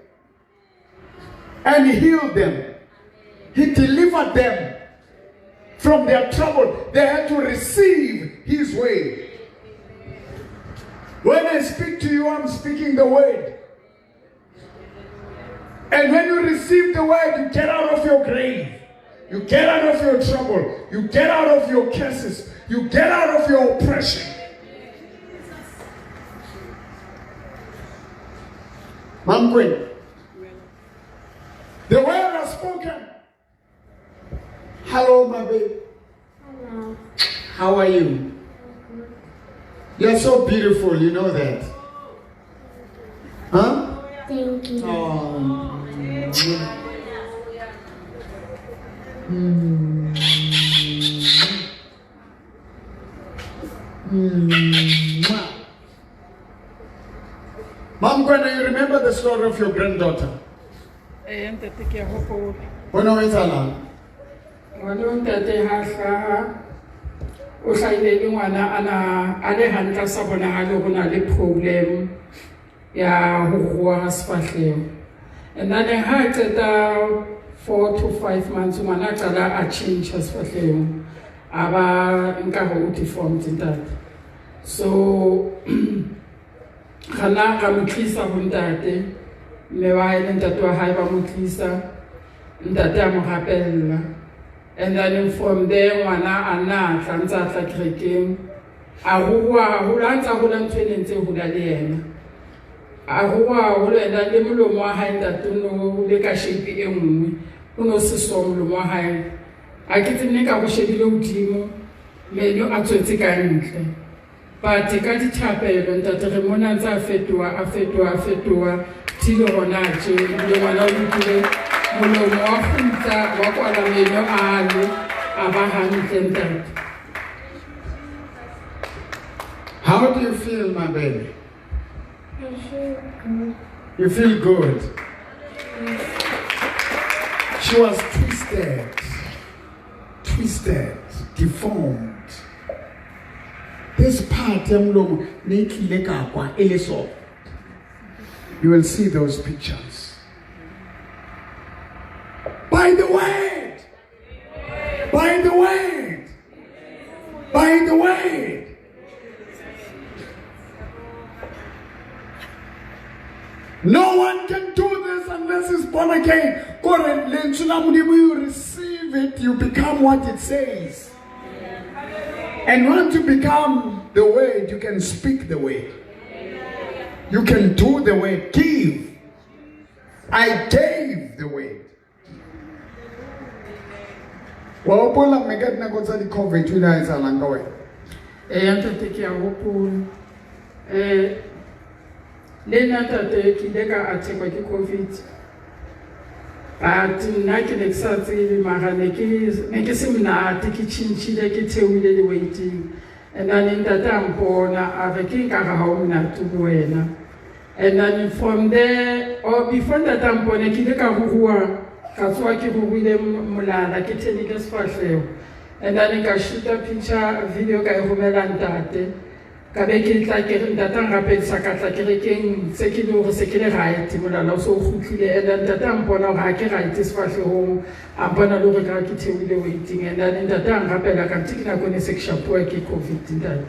and he healed them. He delivered them from their trouble. They had to receive his word. When I speak to you, I'm speaking the word. And when you receive the word, you get out of your grave. You get out of your trouble. You get out of your curses. You get out of your oppression. Mom Queen, the word has spoken. Hello, my baby. Hello. How are you? You're so beautiful, you know that. Huh? Thank you. Oh. Mom Gwen, you remember the story of your granddaughter? Eh, ntate ke a hopola. O ne o etsahalang? Ngwana o ntate ha hlaha, o hlahile le ngwana a le hantle a sa bonahale ho na le problem ya ho ruruha ha sefahleho. And then ha a qeta 4 to 5 months, ngwana a qala a change sefahleho. A ba nka hore o deformed ntate. So ra na ra mo tlisa ho ntate, mme wa hae le ntate wa hae ba mo tlisa, ntate a mo rapella. And then from there ngwana a nna a tla ntse a tla kerekeng, a ruruha haholo, ha ntse a hola ntho e ne ntse e hola le yena. A ruruha haholo, and then le molomo wa hae ntate o no le ka shape e nngwe, o no se so molomo wa hae. A ke tsebe ne ka go shebile hodimo, meno a tswetse ka ntle. But ka dithapelo ntate re mona ntse a fetoha, a fetoha, a fetoha, till hona tje, ebile ngwana o lokile, molomo wa kgutla, wa kwala meno a le, a ba hantle ntate. How do you feel, my baby? I feel good. You feel good? Yes. She was twisted, deformed. This part, ya molomo, ne e tlile ka kwa, e le so. You will see those pictures. By the word. By the word. By the word. No one can do this unless he's born again. Kore lentswe la Modimo, you receive it, you become what it says. And once you become the word, you can speak the word. You can do the word. Give. I gave the word. Wa hopola mme ka dinako tsa di-COVID o ile a etsahalang ka wena? Eh, ntate ke a hopola. Le nna ntate ke ile ka attack-wa ke COVID. But nna ke ne ke sa tsebe mara ne ke se monate, ke tjhentjhile, ke theohile le weighting. And then ntate a mpona a re ke nkare ha o monate ho wena. And then from there, or before ntate a mpone, ke ile ka ruruwa, ka tsoha ke ruruile molala, ke thenile sefahleho. And then ka shoot-a picture video ka e romela ntate. Ka be ke tla ke re ntate a nrapedisa, ka tla kerekeng se ke le hore se ke le right, molala o so o kgutlile. And then ntate a mpona hore ha ke right sefahlehong, a mpona le hore ka ke theohile weighting. And then ntate a nrapela, kanthe ke nako e ne se ke shapuwa ke COVID ntate.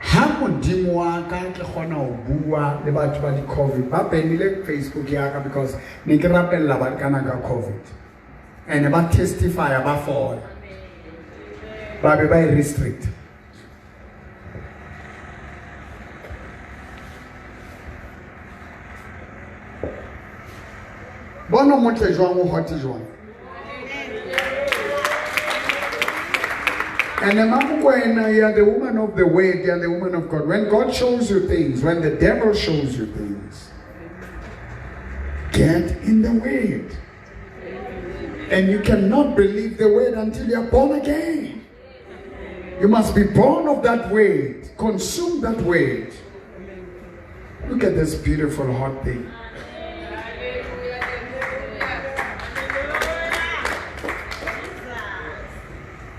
Ha modimo wa ka ke kgona ho bua le batho ba di-COVID, ba banile Facebook ya ka because ne ke rapella ba kana ka COVID. And ba testify ba fola. Ba be ba e restrict. Bona motle jwang, o hot jwang. And Mamokwena, you are the woman of the word, you are the woman of God. When God shows you things, when the devil shows you things, get in the word. And you cannot believe the word until you are born again. You must be born of that word. Consume that word. Look at this beautiful hot thing.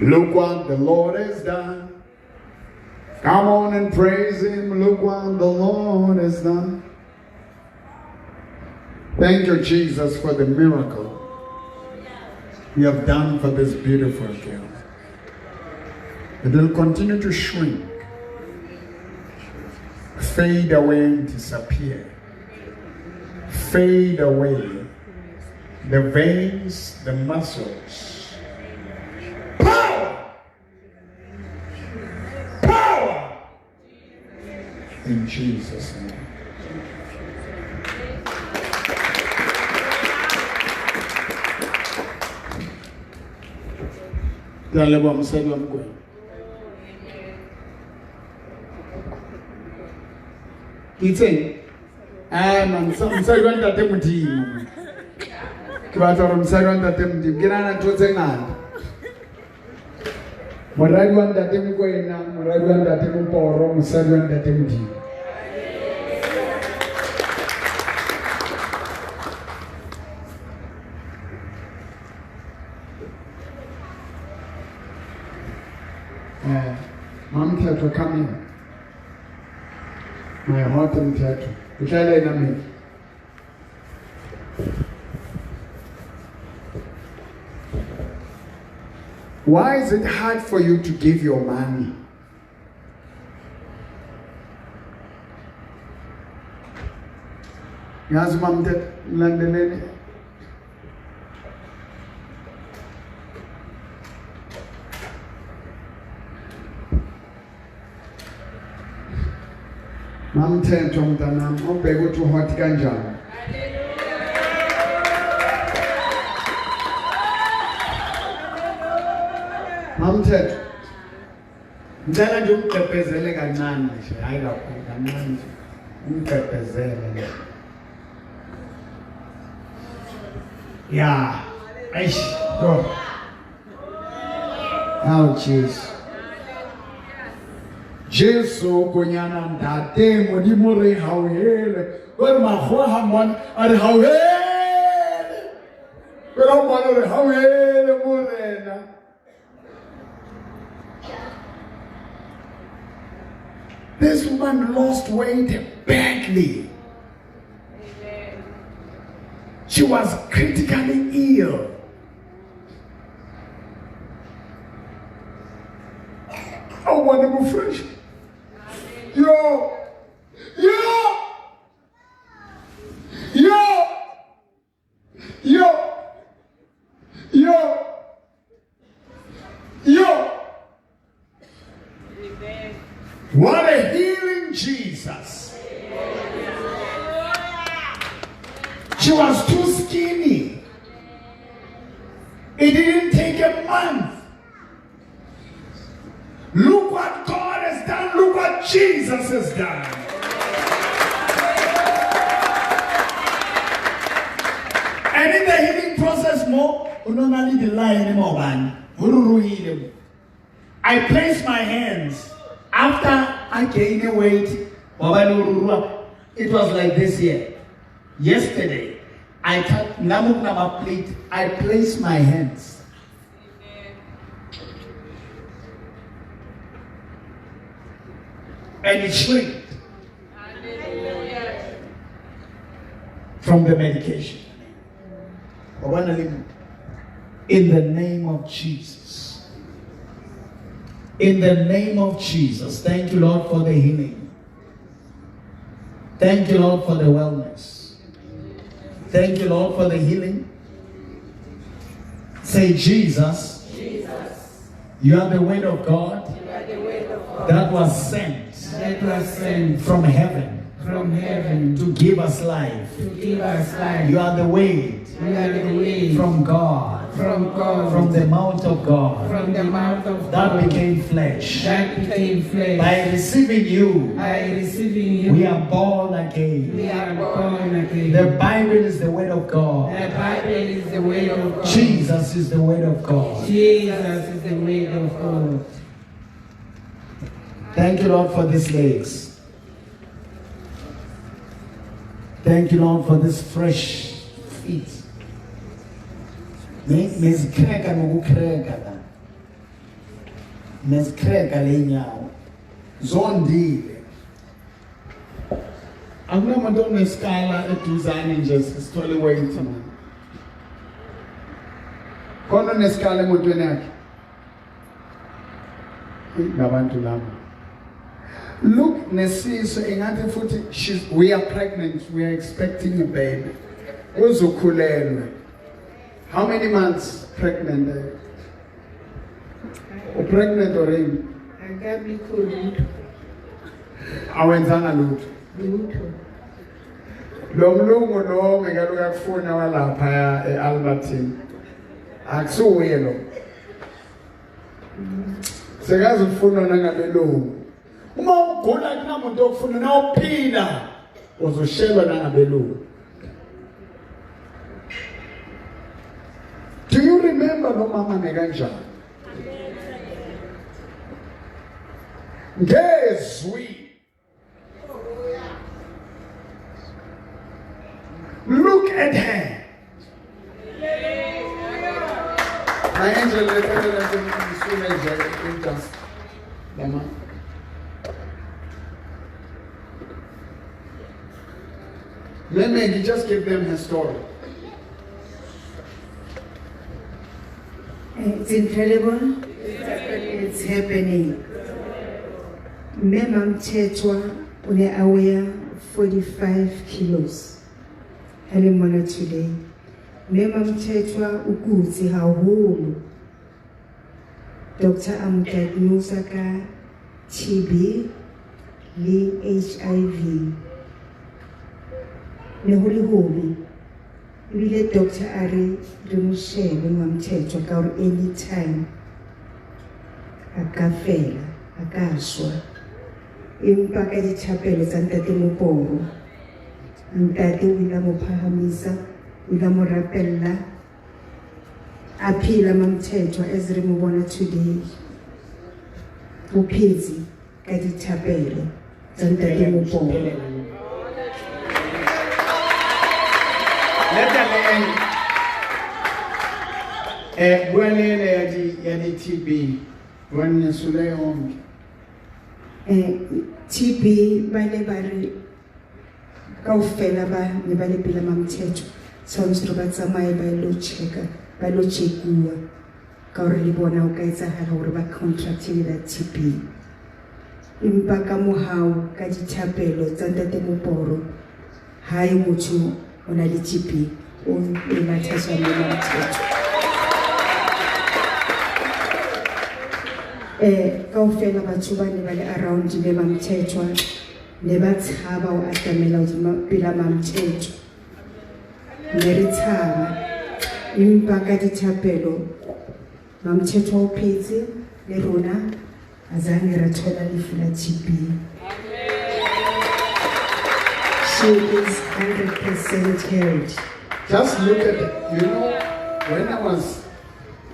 Look what the Lord has done. Come on and praise him. Look what the Lord has done. Thank you, Jesus, for the miracle you have done for this beautiful girl. It will continue to shrink, fade away and disappear. Fade away. The veins, the muscles. Power! Power! In Jesus' name. Ke a leboha mosadi wa Mokwena. Ke itseng? Man, mosadi wa ntate Modimo. Ke batla hore mosadi wa ntate Modimo, ke nahana ntho tse ngata. Moradi wa ntate Mokwena, moradi wa ntate Moporo, mosadi wa ntate Modimo. Mom Mthetho, come here. My heart Mthetho. Uhlala yena mina. Why is it hard for you to give your money? Yazi Mamthetho, ngilandeleni. Mamthetho mntanami, ubheke ukuthi uhot kanjani. Mamthetho, ngicela nje umgqebhezele kancane nje, hayi kakhulu, kancane nje. Umgqebhezele nje. Yeah. Eish, go. Oh, Jesus. Jesu konyana ntate Modimo re hauhele. O re makgowa ha mmona, a re hauhele. O re mmona re hauhele Morena. This woman lost weight badly. She was critically ill. I want to go fresh. Yo! Yo! Yo! Yo! Yo! Yo! What a healing Jesus. She was too skinny. It didn't take a month. Look what God has done. Look what Jesus has done. Upstairs mo o no na le di-line maobane ho ruruhile mo. I place my hands after I gain weight maobane ho ruruha. It was like this here. Yesterday I cut nama plate. I place my hands. And it shrinked from the medication. In the name of Jesus. In the name of Jesus. Thank you, Lord, for the healing. Thank you, Lord, for the wellness. Thank you, Lord, for the healing. Say, Jesus, Jesus, you are the word of God you are the word of God that was sent that was sent from heaven from heaven to give us life. to give us life. You are the way You are the way from God, from God, from the mouth of God from the mouth of that God became flesh. that became flesh. By receiving you, By receiving you, we are born again. we are born again. The Bible is the word of God. The Bible is the way of God. Jesus is the word of God. Jesus is the way of God. Thank you, Lord, for these legs. Thank you, Lord, for this fresh feet. Nezikreka nokukreka la. Nezikreka le nyawo. Zondile. Akunamuntu onesikala eduzane nje sithole weight man. Khona onesikala emotweni yakhe. Ngabantu laba. Look nesiso engathi futhi we are pregnant, we are expecting a baby. Uzokhulelwe. How many months pregnant are you? Pregnant already? Akabikho lutho. Awenzanga lutho. Lutho. Lo mlungu lo ngeke uyakufuna walapha eAlbertine. Akusuye lo. Sekaze ufuna nangabelungu. Uma ugula kunamuntu okufuna nawuphila uzoshelwa nangabelungu. Do you remember lo mama nekanjani? Ngezwi. Look at her. My angel, let her. Let me just give them her story. It's incredible. It's happening. Mme Mamthethwa o ne a weigh 45 kilos. Hele mona today. Mme Mamthethwa o kutse haholo. Doctor a mo diagnose ka TB le HIV. Ne ho le hobe. Ebile doctor a re re mo shebe Mamthethwa ka hore anytime a ka fela, a ka shwa. Empa ka dithapelo tsa ntate Moporo, ntate o ile a mo phahamisa, o ile a mo rapella, a phela Mamthethwa as re mo bona today. O phetse ka dithapelo tsa ntate Moporo. Let the land ya di TB when sule yonke. TB ba ne ba re kaofela ba ne ba le pela Mamthethwa, tshwanetse re ba tsamaye ba lo checka, ba lo checkuwa ka hore le bona o ka etsahala hore ba contractile la TB. Empa ka mohau ka dithapelo tsa ntate Moporo, hae motho o na le TB, o Natasha le Mamthethwa. Kaofela batho ba ne ba le around le Mamthethwa ne ba tshaba ho atamela hodima pela Mamthethwa. Ne re tshaba, empa ka dithapelo Mamthethwa o phetse le rona, azange ra thola lefu la TB. She is 100% healed. Just look at it, you know, When I was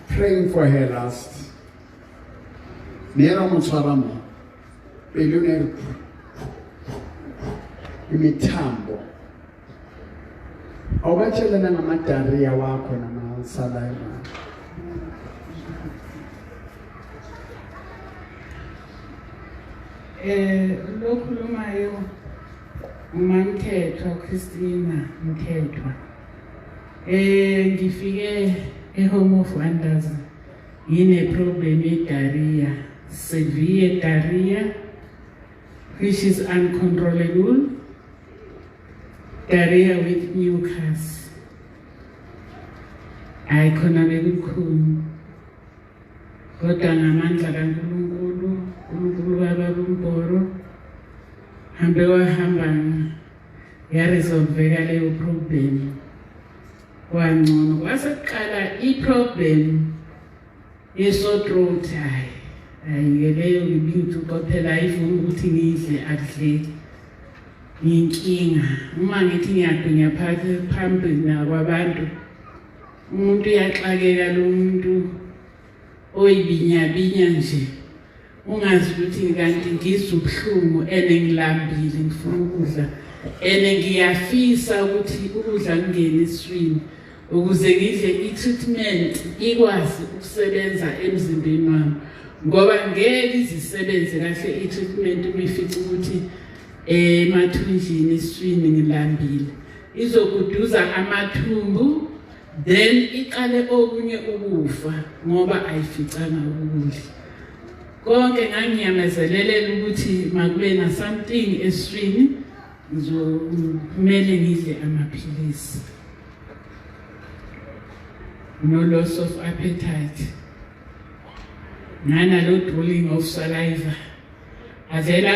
praying for her last, ne ra mo tshwara mo pelo ne re imithambo awubatshele nangamadariya wakho namasalayo. Lokhulumayo uMamthethwa Christina Mthethwa. Ngifike eHome of Wonders ngine problem ye-diarrhea, severe diarrhea which is uncontrollable, diarrhea with mucus. Hayi khona bekukhulu kodwa ngamandla kaNkulunkulu, uNkulunkulu kababa uMboro hambe wahamba yaresolveka leyo problem, kwangcono. Kwasekuqala i-problem ye-sore throat, hayi hayi-ke leyo ngibingithuka phela ayifuni ukuthi ngidle, akudleki, ngiyinkinga. Uma ngithi ngiyagwinya phakathi phambi nakwabantu, umuntu uyaxakeka, lo muntu oyibinyabinya nje, ungazi ukuthi kanti ngizwa ubuhlungu ene ngilambile, ngifuna ukudla ene ngiyafisa ukuthi ukudla kungene esiswini ukuze ngidle, i-treatment ikwazi ukusebenza emzimbeni wami, ngoba ngeke izisebenze kahle i-treatment uma ifica ukuthi emathunjini esiswini ngilambile. Izoguduza amathumbu, then iqale okunye ukufa ngoba ayificanga ukudla konke. Ngangiyamezelelela ukuthi makube na something esiswini, ngizomele ngidle amaphilisi. No loss of appetite, nganalo drooling of saliva, avela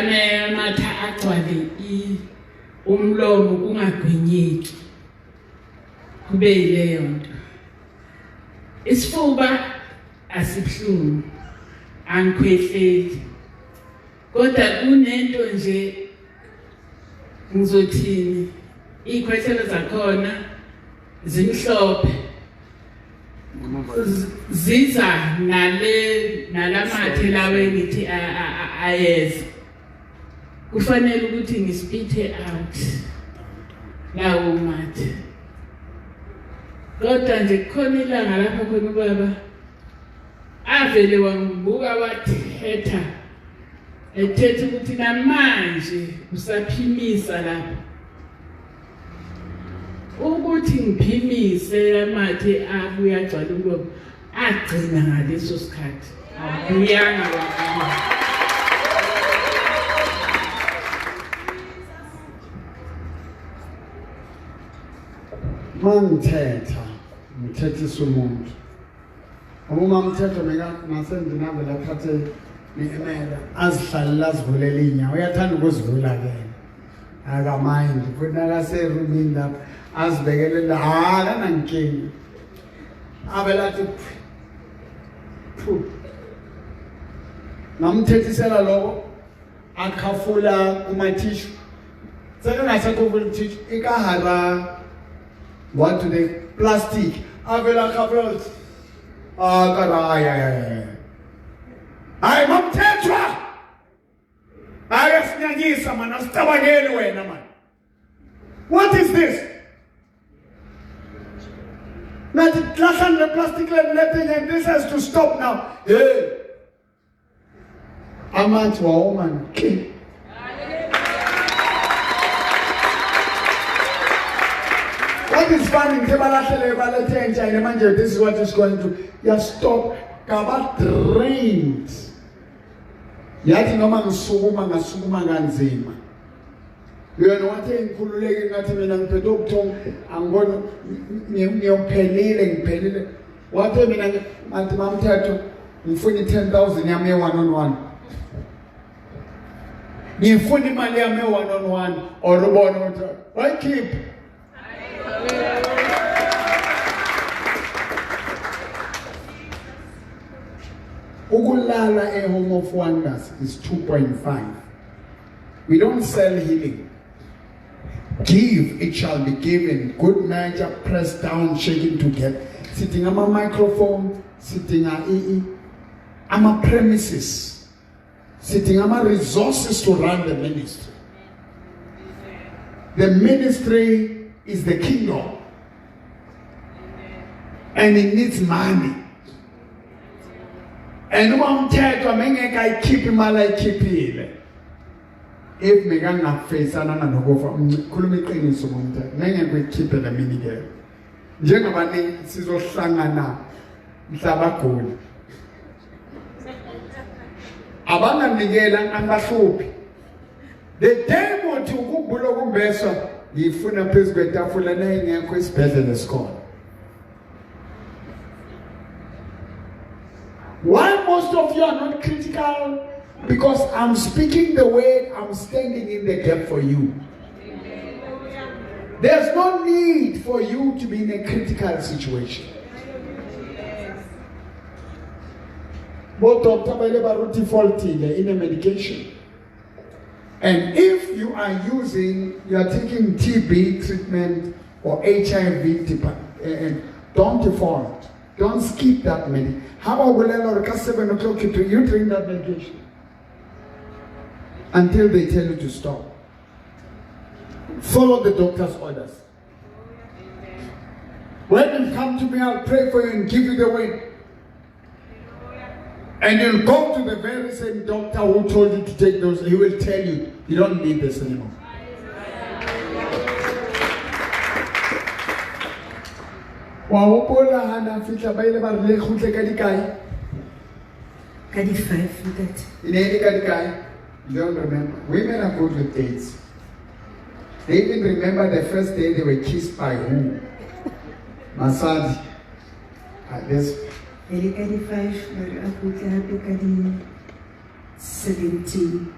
amatha agcwale umlomo kungagwinyeki, kube yileyo nto. Isifuba asibuhlungu, angikhwehleli, kodwa kunento nje, ngizothini, iy'khwehlelo zakhona zimhlophe, ziza nale nalamathe lawo engithi ayeza, kufanele ukuthi ngispithe out lawo mathe. Kodwa nje kukhona ilanga lapho khona ubaba avele wangibuka wathetha, ethetha ukuthi namanje usaphimisa lapho, ukuthi ngiphimise amathe abuya agcwala umlomo, agcina ngaleso sikhathi abuyanga wabuya. Mangithetha ngithethisa umuntu, uma mthetho nasendlini avele athathe ne-emela azihlalele, azivulele iy'nyawo, uyathanda ukuzivula-ke, akamayindi futhi nakaserumini lapho azibekelela, akanankinga, avele athi phu. Ngamthethisela lokho, akhafula kumathishu, sekengasekho kuthishu ikahara, what do they, plastic, avela akhafula akara. Hayi hayi hayi, Mamthethwa, hayi, sinyanyisa man, asicabangeli wena man, what is this? Nathi lahlani le plastic le lethe, this has to stop now. Hey, amanzi wawoma nke. What is funny, ngithe balahlele balethe entsha yena manje, this is what is going to ya stop kaba drained. Yathi noma ngisukuma, ngasukuma kanzima. Yena wathi ngikhululeke, ngathi mina ngiphethe ubuthongo, angiboni, ngiyophelile, ngiphelile. Wathi mina ngathi, Mamthetho, ngifuna i-10,000 yami ye-one on one, ngifuna imali yami ye-one on one, or ubone ukuthi wayikhipha. Ukulala e-Home of Wonders is 2.5. We don't sell healing. Give, it shall be given, good measure, pressed down, shaken together. Sidinga ama microphone, sidinga ama premises. Sidinga ama resources to run the ministry. The ministry is the kingdom. And it needs money. And uma umthetho mengeke ayikhiphe imali ayikhiphile. If mekangafeyisana nokufa khuluma iqiniso ngomthetho ngeke kuyikhiphe le minikelo. Njengoba sizohlangana mhla bagula. Abanganikela angahluphi. The day uthi ukubula kumbeswa ngifuna phezulu kwetafula nayingekho isibhedlela esikhona. Why most of you are not critical? Because I'm speaking the word, I'm standing in the gap for you. There's no need for you to be in a critical situation. Both Dr. Baile Baruti faultile in a medication. And if you are using, you are taking TB treatment or HIV, and don't default. Don't skip that medication. How about 7 o'clock you drink that medication? Until they tell you to stop. Follow the doctor's orders. When you come to me, I'll pray for you and give you the word. And you'll go to the very same doctor who told you to take those. He will tell you, you don't need this anymore. Wa hopola ha na fihla ba ile ba re le kgutle ka dikae? Ka di 5 ntate. E ne e le ka dikae? You don't remember. Women are good with dates. They even remember the first day they were kissed by who? Masadi. This. E le ka di 5, ba re a kgutle hape ka di 17.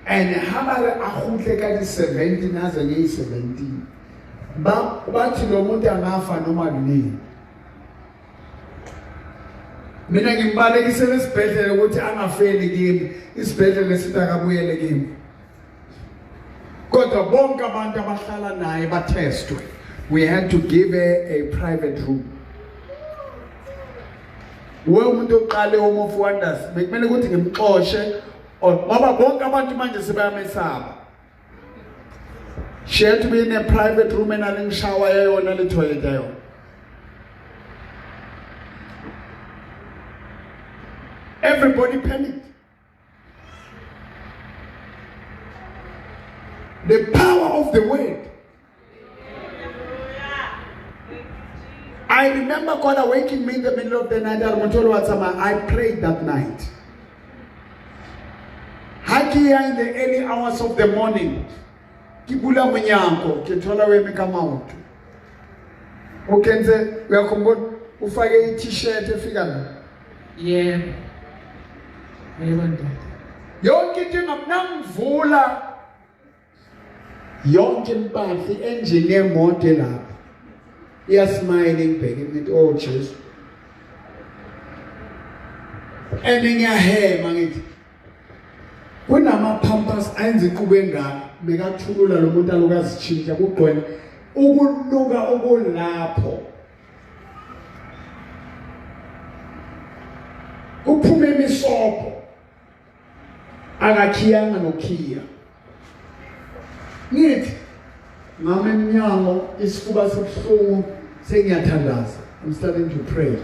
And ha ba re a kgutle ka di 17, ha se e 17. Ba bathi lo muntu angafa noma kunini. Mina ngimbalekisele isibhedlela ukuthi angafeli kimi, isibhedlela sithi akabuyele kimi. Kodwa bonke abantu abahlala naye bathestwe. We had to give her a private room. We umuntu oqale Home of Wonders bekumele ukuthi ngimxoshe ngoba bonke abantu manje sebayamesaba. She had to be in a private room and a shower yona le toilet yona. Everybody panicked. The power of the word. I remember God awaking me in the middle of the night. I prayed that night. Hakia in the early hours of the morning. Ke bula monyako, ke thola o eme ka maoto. O kentse, uyakhumbula, ufake i-t-shirt efika la. Yebo. Yebo ndoda. Yonke into engamnamvula. Yonke impahla i-engine yemoto lapha. Iyasmile ngibheke ngithi oh Jesu. And ngiyahema ngithi kunama pampers ayenza iqubu engaka bekathulula lo muntu alokazitshintsha kugcwele ukunuka okulapho. Kuphume imisobho akakhiyanga nokhiya. Ngithi ngame emnyango isifuba sibuhlungu sengiyathandaza. I'm starting to pray.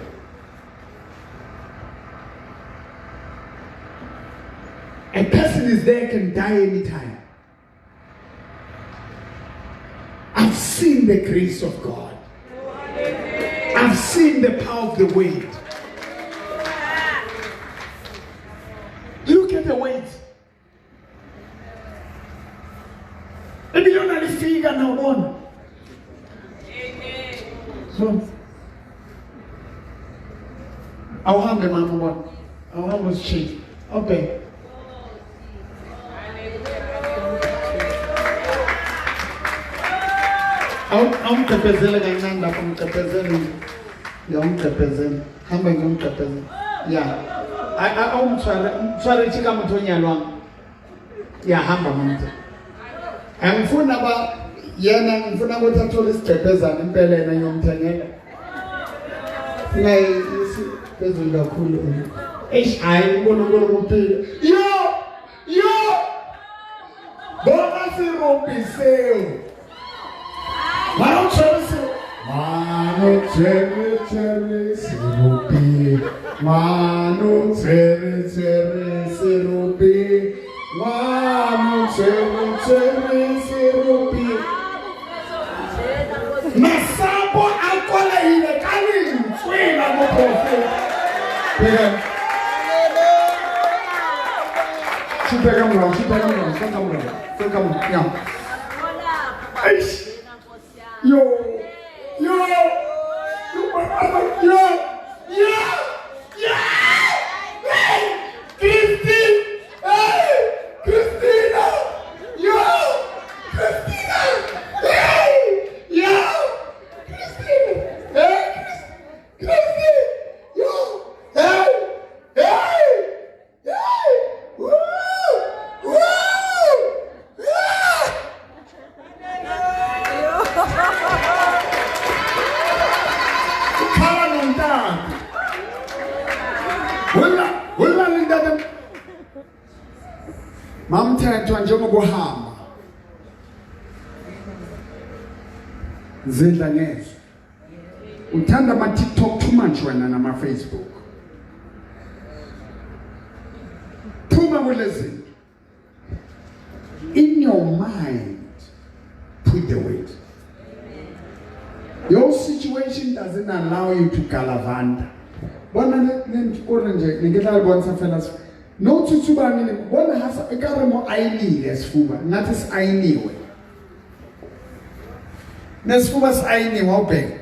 A person is there, can die anytime. I've seen the grace of God. I've seen the power of the weight. Look at the weight. Ebile lifika na ubona. So awuhambe mama ubona. Awuhambe usishiye. Okay. Awumgqebhezele kancane lapho, umgqebhezele. Ya, umgqebhezele. Hamba ngiyomgqebhezela. Ya. Awumtshware, umtshware tjeka motho o nyalwang. Ya, hamba mama. Angifuni aba yena ngifuna ukuthi athole isigqebhezana impela yena ngiyomthengela. Ungayisi phezulu kakhulu. Eish hayi uNkulunkulu kuphila. Yo! Yo! Bona serope seo. Ngwana o tshwere se. Ngwana o tshwere tshwere serope. Ngwana o tshwere tshwere serope. Ngwana o tshwere tshwere serope. Masapo a kwalehile ka lentswe la moprofeta. Bheka. Shubheka mrao, shubheka mrao, soka mrao, soka mrao. Yeah. Eish. Yo. Yo. Yo, yo. Yo. Yo. Hey, Christine. Hey, Christina. Yo. Christina. Hey. Yo. Christine. Hey, Christine. Yo. Hey. Hey. Hey. Woo. Woo. Yeah. Khala nomntana. Wena, wena lindada. Mamthethwa njengoba uhamba. Zidla ngezwe. Uthanda ama TikTok too much wena nama Facebook. Phuma kulezi. In your mind, put the weight. Your situation doesn't allow you to galavanta. Bona ne kore nje ne ke tla le bontsha fela se. No tsutsubane le bona ha sa e ka re mo ayinile sifuba, ngathi si ayiniwe. Nesifuba si ayiniwe awubheke.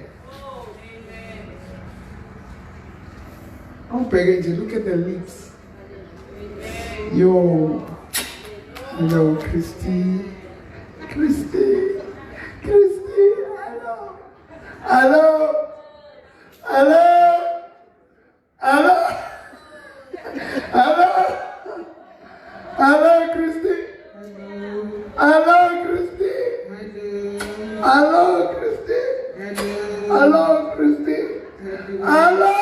Awubheke nje, look at the lips. Yo. Hello, Christy. Christy. Christy. Hello. Hello. Hello. Hello. Hello. Hello, Christy. Hello, Christy. Hello, Christy. Hello, Christy. Hello.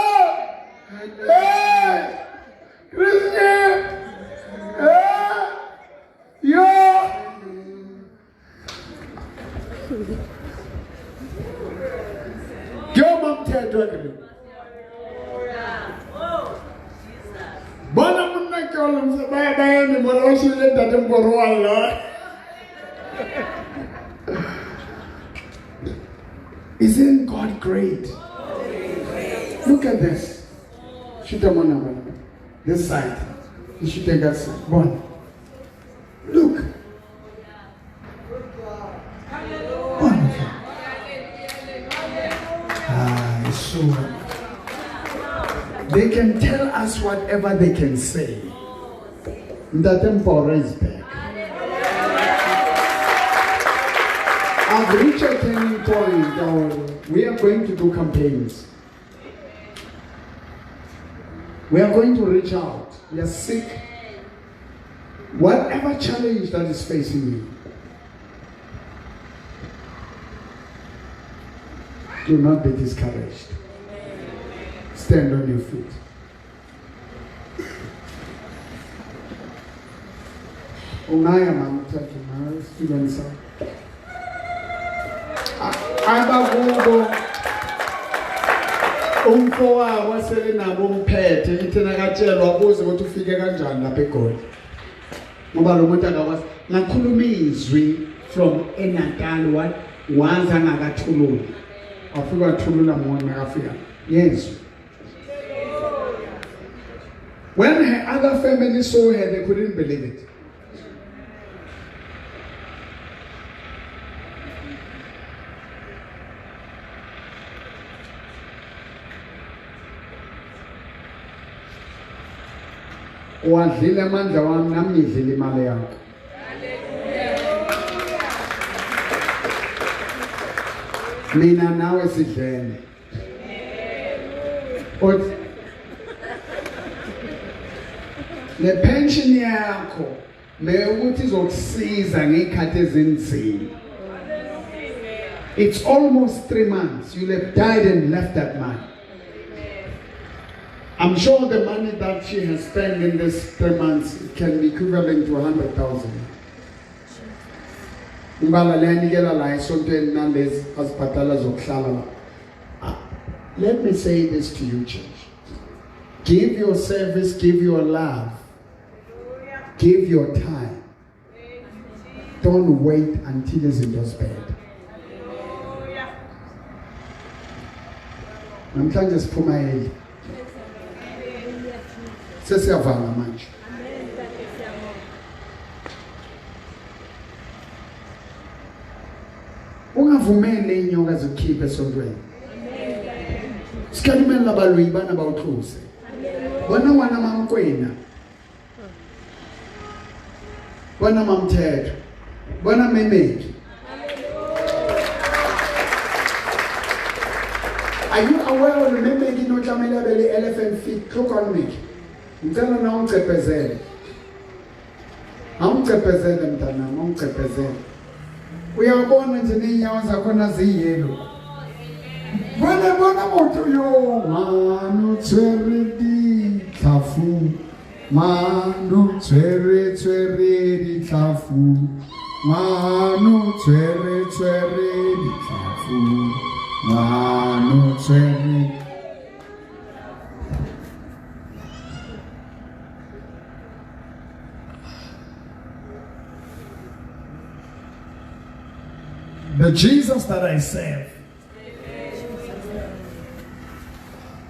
Hey, Christy. Hey. Yo. Yo, Mamthethwa ke. Bona monna ke o ntse ba ba eme mona o shebile ntate Mporo wa lla. Isn't God great? Look at this. Shoot mona bona. This side. You should take that side. Bona. Look. Bona. Ah, so they can tell us whatever they can say. Ntate Mporo is back. I've reached a turning point. We are going to do campaigns. We are going to reach out. We are sick. Whatever challenge that is facing you, do not be discouraged. Stand on your feet. Ungaya mama uthathe nawe student sakho. Abakubo umfowabo asele nabo umphethe ithi nakatshelwa abuze ukuthi ufike kanjani lapha eGoli. Ngoba lo muntu akakwazi ngakhuluma izwi from eNatal waza angakathululi. Wafika wathulula mona akafika. Yezwi. When her other family saw her, they couldn't believe it. Wadlile amandla wami nami ngidlile imali yakho. Mina nawe sidlene. Uthi le pension yakho me ukuthi izokusiza ngezikhathi ezinzima. It's almost 3 months. You'll have died and left that man. I'm sure the money that she has spent in this 3 months can be equivalent to 100,000. Ngibala leyanikela la esontweni nalezi azibhadala zokuhlala la. Ah, let me say this to you, church. Give your service, give your love, give your time. Don't wait until izinto zibhede. Namhlanje siphuma early. Sesiyavala manje. Ungavumeli inyoka zikukhiphe esontweni. Sikhalimela labalwi bana bawutluse. Bona ngwana mamkwena. Bona mamthetho. Bona memeki. Are you aware of memeki no tlamehile a be le elephant feet? Look on me. Ngicela na ungicephezele. Awungicephezele mntanami, awungicephezele. Uyabona nje ney'nyawo zakhona ziyelo. Bona bona motho yo ngwana o tshwere ditlhafu. Ngwana o tshwere tshwere ditlhafu. Ngwana o tshwere tshwere ditlhafu. Ngwana o tshwere. The Jesus that I serve,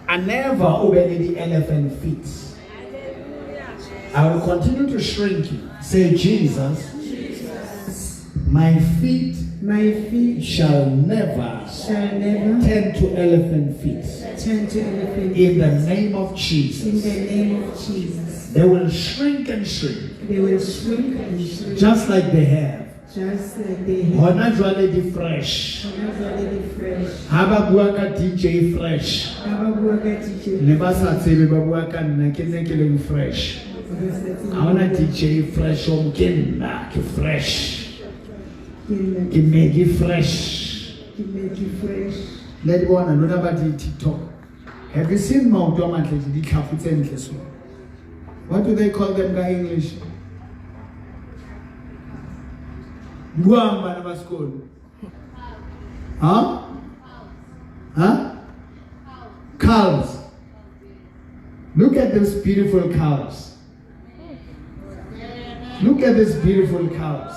I never obey the elephant feet. I will continue to shrink you. Say, Jesus, my feet My feet shall never shall never turn to elephant feet. turn to elephant. In the name of In Jesus, the name of Jesus. they will shrink and shrink, They will shrink and shrink just like they have. just like they have. Hona jwale di fresh. Hona jwale di fresh. Ha ba bua ka DJ Fresh, Ha ba bua ka DJ ne ba sa tsebe ba bua ka nna, ke nne ke leng fresh. ba sa tsebe. Ha hona DJ Fresh o ke nna, ke fresh. Ke nna, Ke Maggie Fresh. ke Maggie Fresh. Le di bona lona ba di TikTok. Have you seen maoto a matle ditlhafu tse ntle so? What do they call them ka English? Buang bana ba sekolo. Huh? Huh? Cows. Look at these beautiful cows. Look at these beautiful cows.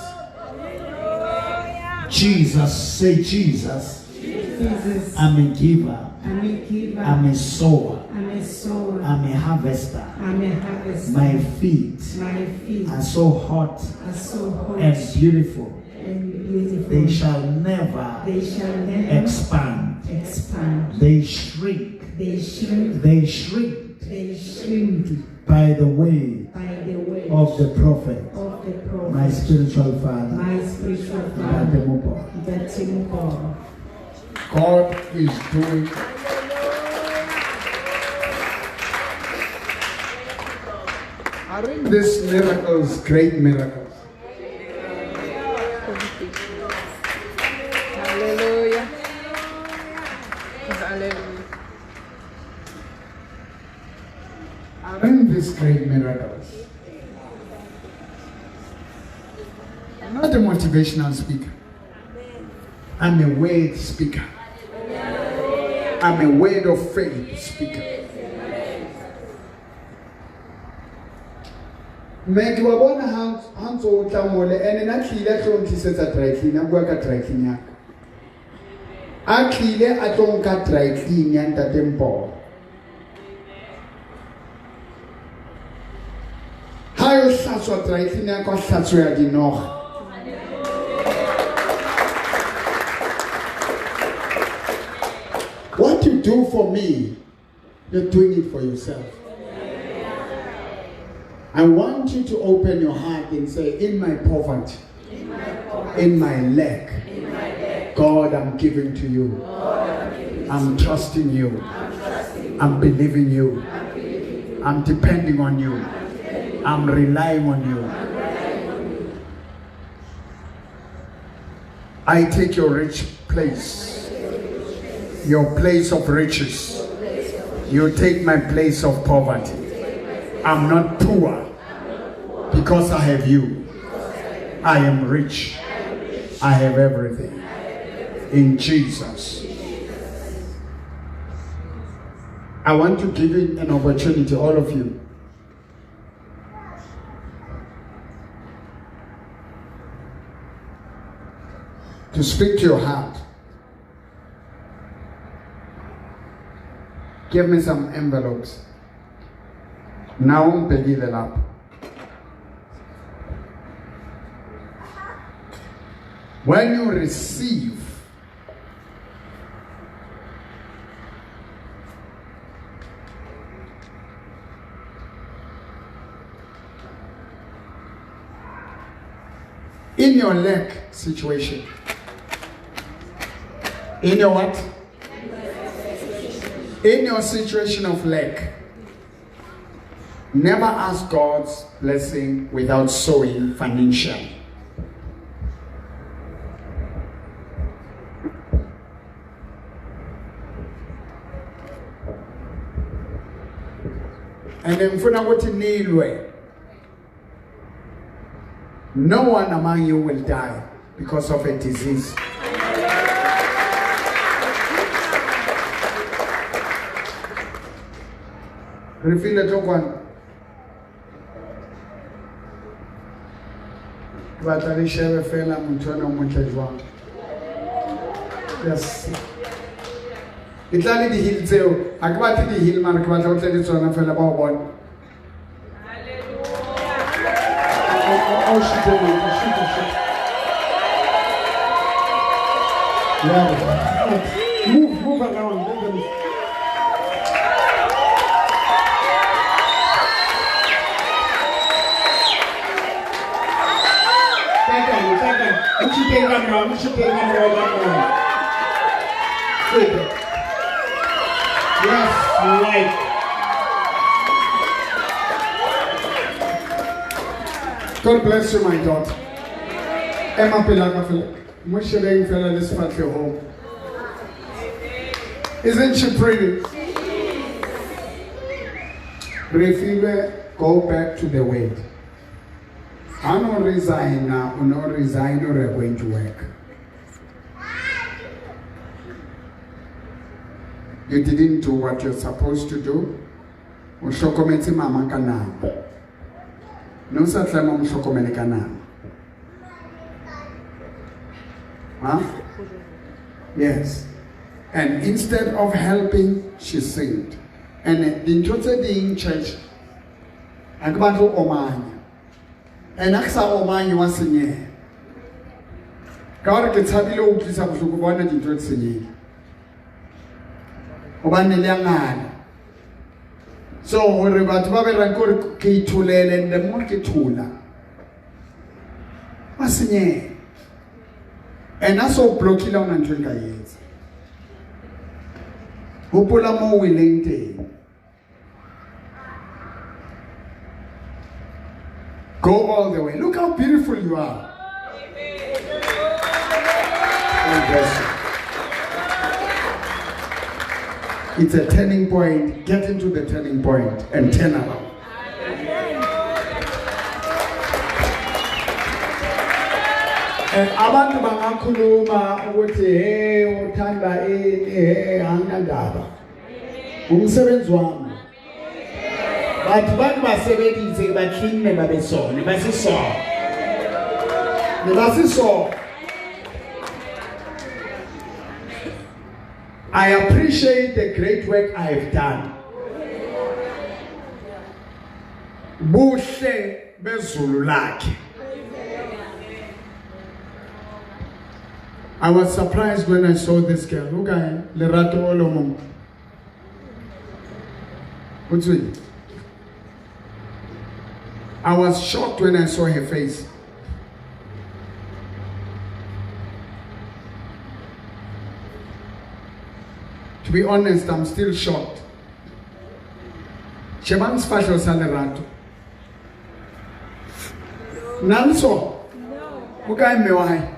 Jesus, say Jesus. Jesus. I'm a giver. I'm a giver. I'm a sower. I'm a sower. I'm a harvester. I'm a harvester. My feet My feet are so hot are so hot and beautiful. and beautiful. They shall never They shall never expand. expand. They shrink. They shrink. They shrink They shrink by the way by the way of the prophet, of the prophet. my spiritual father, My spiritual father, Ntate Moporo. Ntate Moporo. God is doing. Aren't these miracles great miracles? Hallelujah. Hallelujah. Aren't these great miracles? I'm not a motivational speaker. I'm a word speaker. I'm a word of faith speaker. Mme ke wa bona ha ntso o tla mole ene na tlile a tlo ntlisetsa dry clean, a bua ka dry clean ya ka. A tlile a tlo nka dry clean ya Ntate Mpolo. Ha yo hlatswa dry clean ya ka, hlatswa ya dinoga. What you do for me, you're doing it for yourself. I want you to open your heart and say, in my poverty, in my lack, God, I'm giving to you. I'm trusting you. I'm believing you. I'm depending on you. I'm relying on you. I take your rich place, your place of riches, You take my place of poverty. I'm not poor because I have you. I am rich. I have everything. In Jesus. I want to give you an opportunity, all of you. To speak to your heart. Give me some envelopes. Now umbhekile lapho. When you receive in your lack situation, in your what? In your situation of lack, never ask God's blessing without sowing financially. And ngifuna ukuthi nilwe. No one among you will die because of a disease. Refile tlo kwano. Ke batla le shebe fela motho ona o motle jwang. Yes. Ke tla le di-heel tseo. Ha ke batle di-heel mara ke batla o tle le tsona fela ba o bone. Oh, shoot, shoot, shoot. Yeah. Move, move around. Let them. Yes, right. God bless you, my daughter. Emma Pelaka fela. Mo shebeng fela le sefatlhegong. Isn't she pretty? Refilwe, go back to the word. I no resign now, no resign or we're going to work. You didn't do what you're supposed to do. O hlokometse mama ka nako. Ne o sa tlameha o mo hlokomele ka nako. Huh? Yes. And instead of helping, she sinned. And dintho tse ding church, ha ke batle ho omanya. And ha ke sa omanye wa senyeha. Ka hore ke tshabile ho utlwisa bohloko bona dintho di senyehile. Hobane le a ngala. So hore batho ba berang ke hore ke itholele and the more ke thola. Wa senyeha. And ha so blockile ha hona ntho e nka e etsa. Hopola moo o leng teng. Go all the way. Look how beautiful you are. God bless you. It's a turning point. Get into the turning point and turn around. Abantu bangakhuluma ukuthi hey uthanda ini hey anginandaba. Umsebenzi wami. Batho ba ba sebeditse ba clean ba be sone ba se so. Ne ba se so. I appreciate the great work I have done. Buhle bezulu lakhe. I was surprised when I saw this girl. Okay, Lerato Olomong. What's it? I was shocked when I saw her face. To be honest, I'm still shocked. Shebang sefahleho sa Lerato. Nanso? O kae mme wa hae?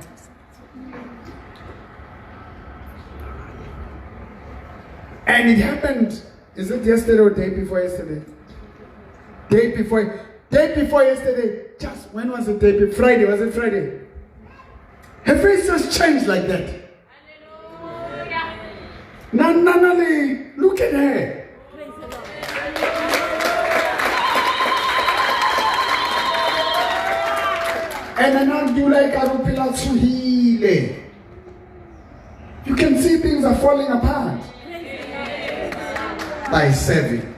And it happened Is it yesterday or day before yesterday? Day before day before yesterday. Just when was the day before? Friday, was it Friday? Her face just changed like that. Na na na look at her. And then do like a tsohile. You can see things are falling apart. By serving.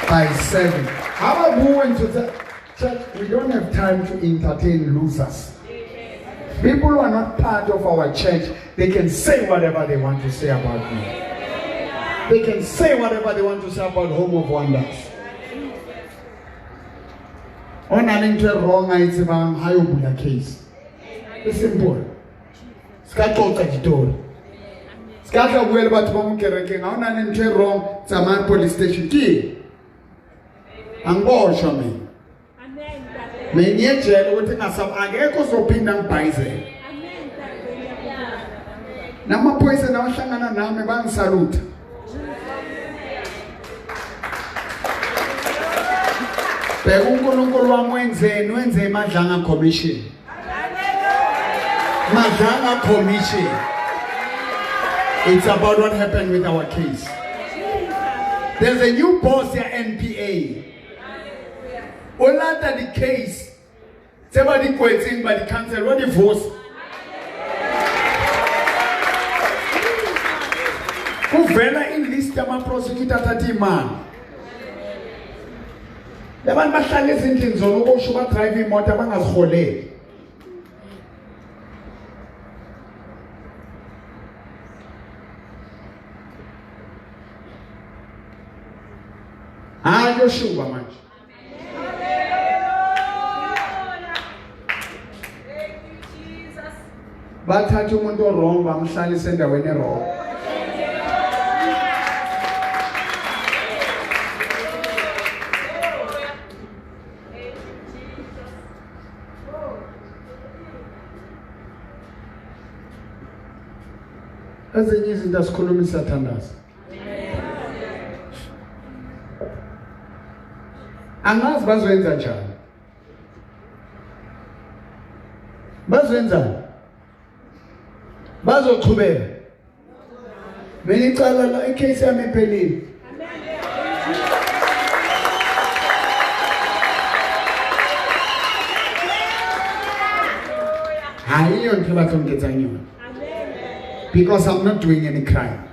By serving. How about going to the church? We don't have time to entertain losers. People who are not part of our church, they can say whatever they want to say about me. They can say whatever they want to say about Home of Wonders. O na le ntho e wrong a e tsebang ha yo bula case. E simple. Se ka tlotla ditori. Se ka tla bua le batho ba mo kerekeng ha o na le ntho e wrong tsamaya police station ke eng? Angiboshwa mina. Mina ngiyejele ukuthi ngasaba akekho ozophinda ngibhayizele. Namaphoyisa nawahlangana nami bangisalutha. Bheka uNkulunkulu wami wenzeni wenze iMadlanga Commission. Madlanga Commission. It's about what happened with our case. There's a new boss here, NPA. Olata the case. Tse ba di kwetseng ba di cancel wa divorce. Kuvela in list yama prosecutor thatha imali. Labantu bahlala ezindlini zona okusho ba drive imoto abangaziholeli. Hayi kuyoshuba manje. Bathatha umuntu o-wrong bamhlalisa endaweni e-wrong. Ezinye izinto asikhuluma isathandaza. Angazi bazoyenza njani. Bazoyenzani? Bazoqhubeka. Mina icala la icase yami iphelile. Hayi iyo ntho e ba tlo nketsang yona. Because I'm not doing any crime.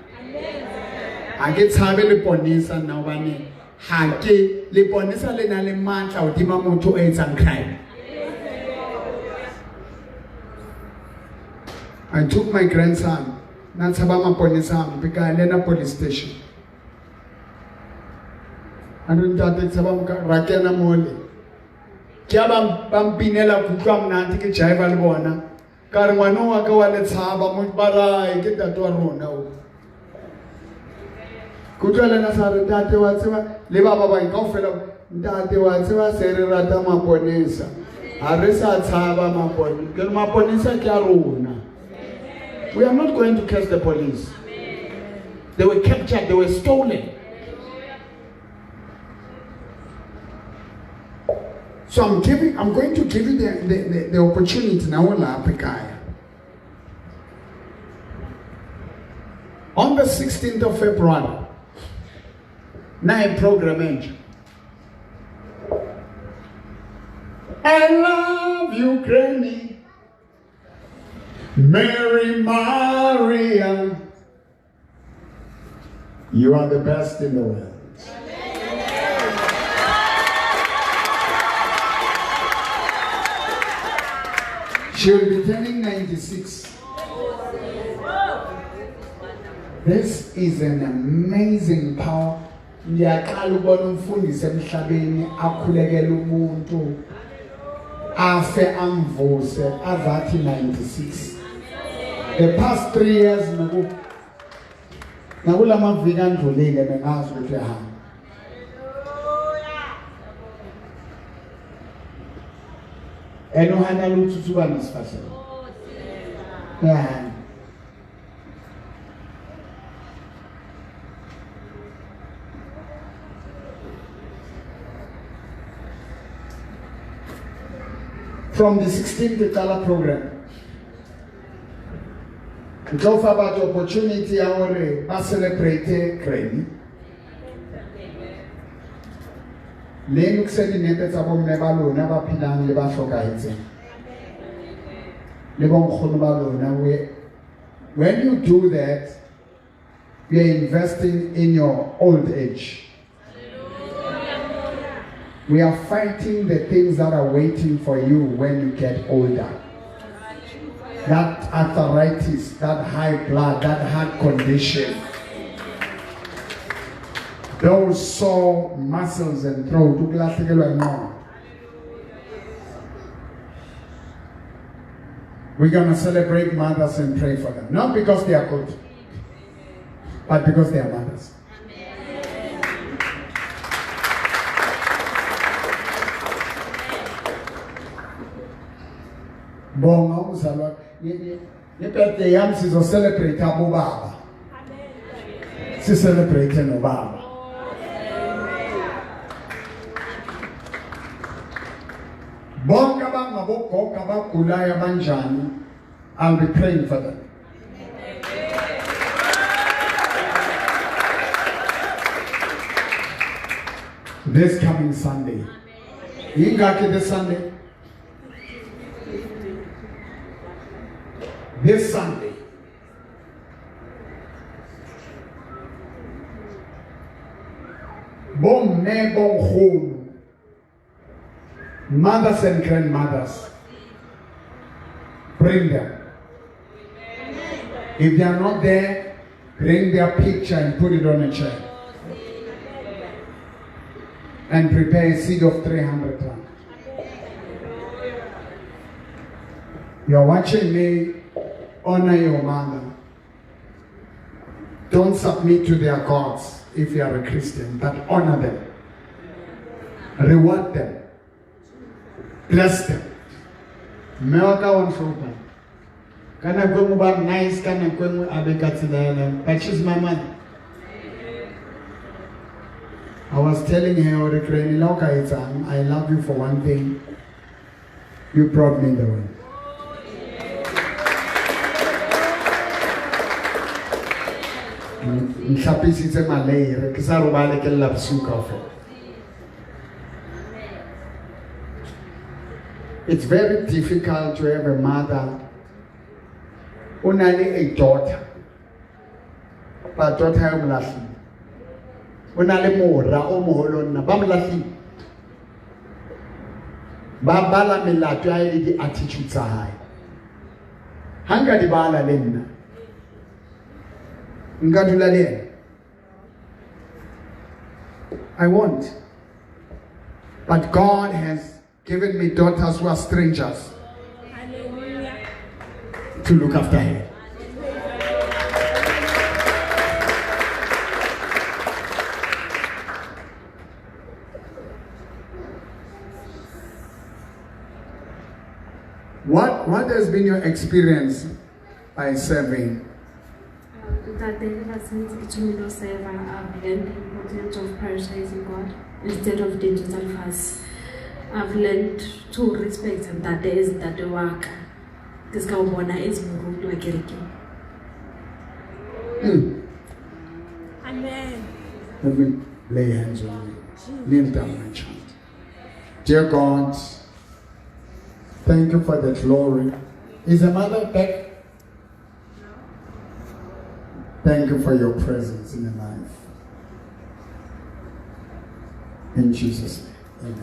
Ha ke tshabe leponesa nna hobane ha ke leponesa le na le matla hodima motho o etsang crime. I took my grandson na tshaba maponesa hampe ka ya le yena police station. A re ntate ke tshaba ra kena mole. Ke ha ba mpinela ke utlwa monate ke jive le bona. Ka re ngwana wa ka wa le tshaba mo ba rae ke ntate wa rona o. Ke utlwa le yena sa re ntate wa tseba le ba ba bang kaofela ntate wa tseba se re rata maponesa. Ha re sa tshaba maponesa. Ke re maponesa ke a rona. We are not going to catch the police. They were captured, they were stolen. So I'm going to give you the opportunity now. On the 16th of February, now program engine. I love you, Granny. Mary Maria, you are the best in the world. She will be turning 96. This is an amazing power. Ngiyaqala ukubona umfundisi emhlabeni akhulekela umuntu afe amvuse azathi 96. The past 3 years nakulamaviki andlulile bengazi ukuthi uyahamba. And uhana luthuthuka nesifahlelo. Yeah. From the 16th ke qala program. Ke tlo fa batho opportunity ya hore ba celebrate Granny. Le lokise dinepe tsa bomme ba lona ba phelang le ba hlokahetseng. Le bonkgono ba lona. When you do that, you are investing in your old age. We are fighting the things that are waiting for you when you get older. That arthritis, that high blood, that heart condition. Those sore muscles and throat. Ukulahlekelwa ingqondo. We're going to celebrate mothers and pray for them. Not because they are good, but because they are mothers. Bonga umzali wakho. Ni-birthday yami sizo-celebrate abobaba. Si-celebrate nobaba. Bonke abangabogogo abagulayo abanjani, I'll be praying for them. This coming Sunday. Ingakhi this Sunday? This Sunday. Bomme bonkgono, mothers and grandmothers, bring them. If they are not there, bring their picture and put it on a chair. And prepare a seed of 300 rand. You're watching me honor your mother. Don't submit to their gods if you are a Christian, but honor them. Reward them. Bless them. Mme wa ka wa nhlopha. Ka nako e nngwe ba nice, ka nako e nngwe a be ka tsela ya leng. But she's my mother. I was telling her, hore Granny, la o ka etsang, I love you for one thing. You brought me in the world. Ntlhapisitse maleire, ke sa robale ke lla bosiu kaofela. It's very difficult to have a mother o na le a daughter, but daughter ya mo lahlile. O na le mora o moholo nna, ba mo lahlile. Ba bala melato ya hae le di-attitude tsa hae. Ha nka di bala le nna, nka dula le yena. I won't. But God has given me daughters who are strangers to look after her. What has been your experience by serving? That ever since ke thomile ho serve, I've learned the importance of prioritizing God instead of dintho tsa lefatshe. I've learned to respect ntate as ntate wa ka. Ke ska o bona as moruti wa kerekeng. Amen. Let me lay hands on you. Kneel down, my child. Dear God, thank you for the glory. Is the mother back? Thank you for your presence in the life. In Jesus' name,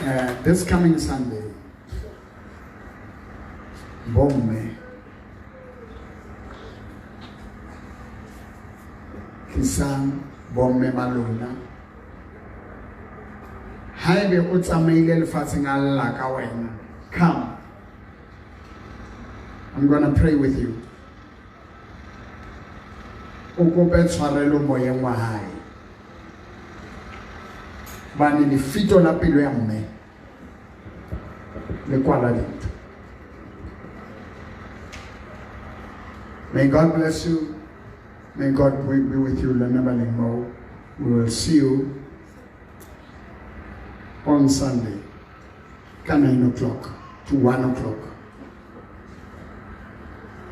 amen. This coming Sunday, bomme, tlisang bomme ba lona. Haebe o tsamaile lefatsheng a lla ka wena, come. I'm going to pray with you. O kope tshwarelo moyeng wa hae. Bane lefito la pelo ya mme le kwala dintho. May God bless you. May God be with you. We will see you On Sunday ka 9 o'clock to 1 o'clock.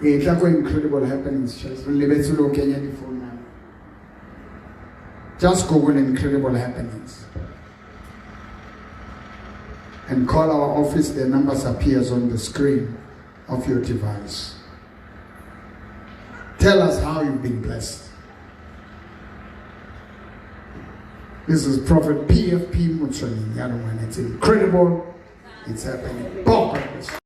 E tla ko Incredible Happenings Church. Re lebetse le ho kenya di-phone number. Just Google Incredible Happenings and call our office. The numbers appears on the screen of your device. Tell us how you've been blessed. This is Prophet PFP Motsoeneng. It's incredible. It's happening. God bless you.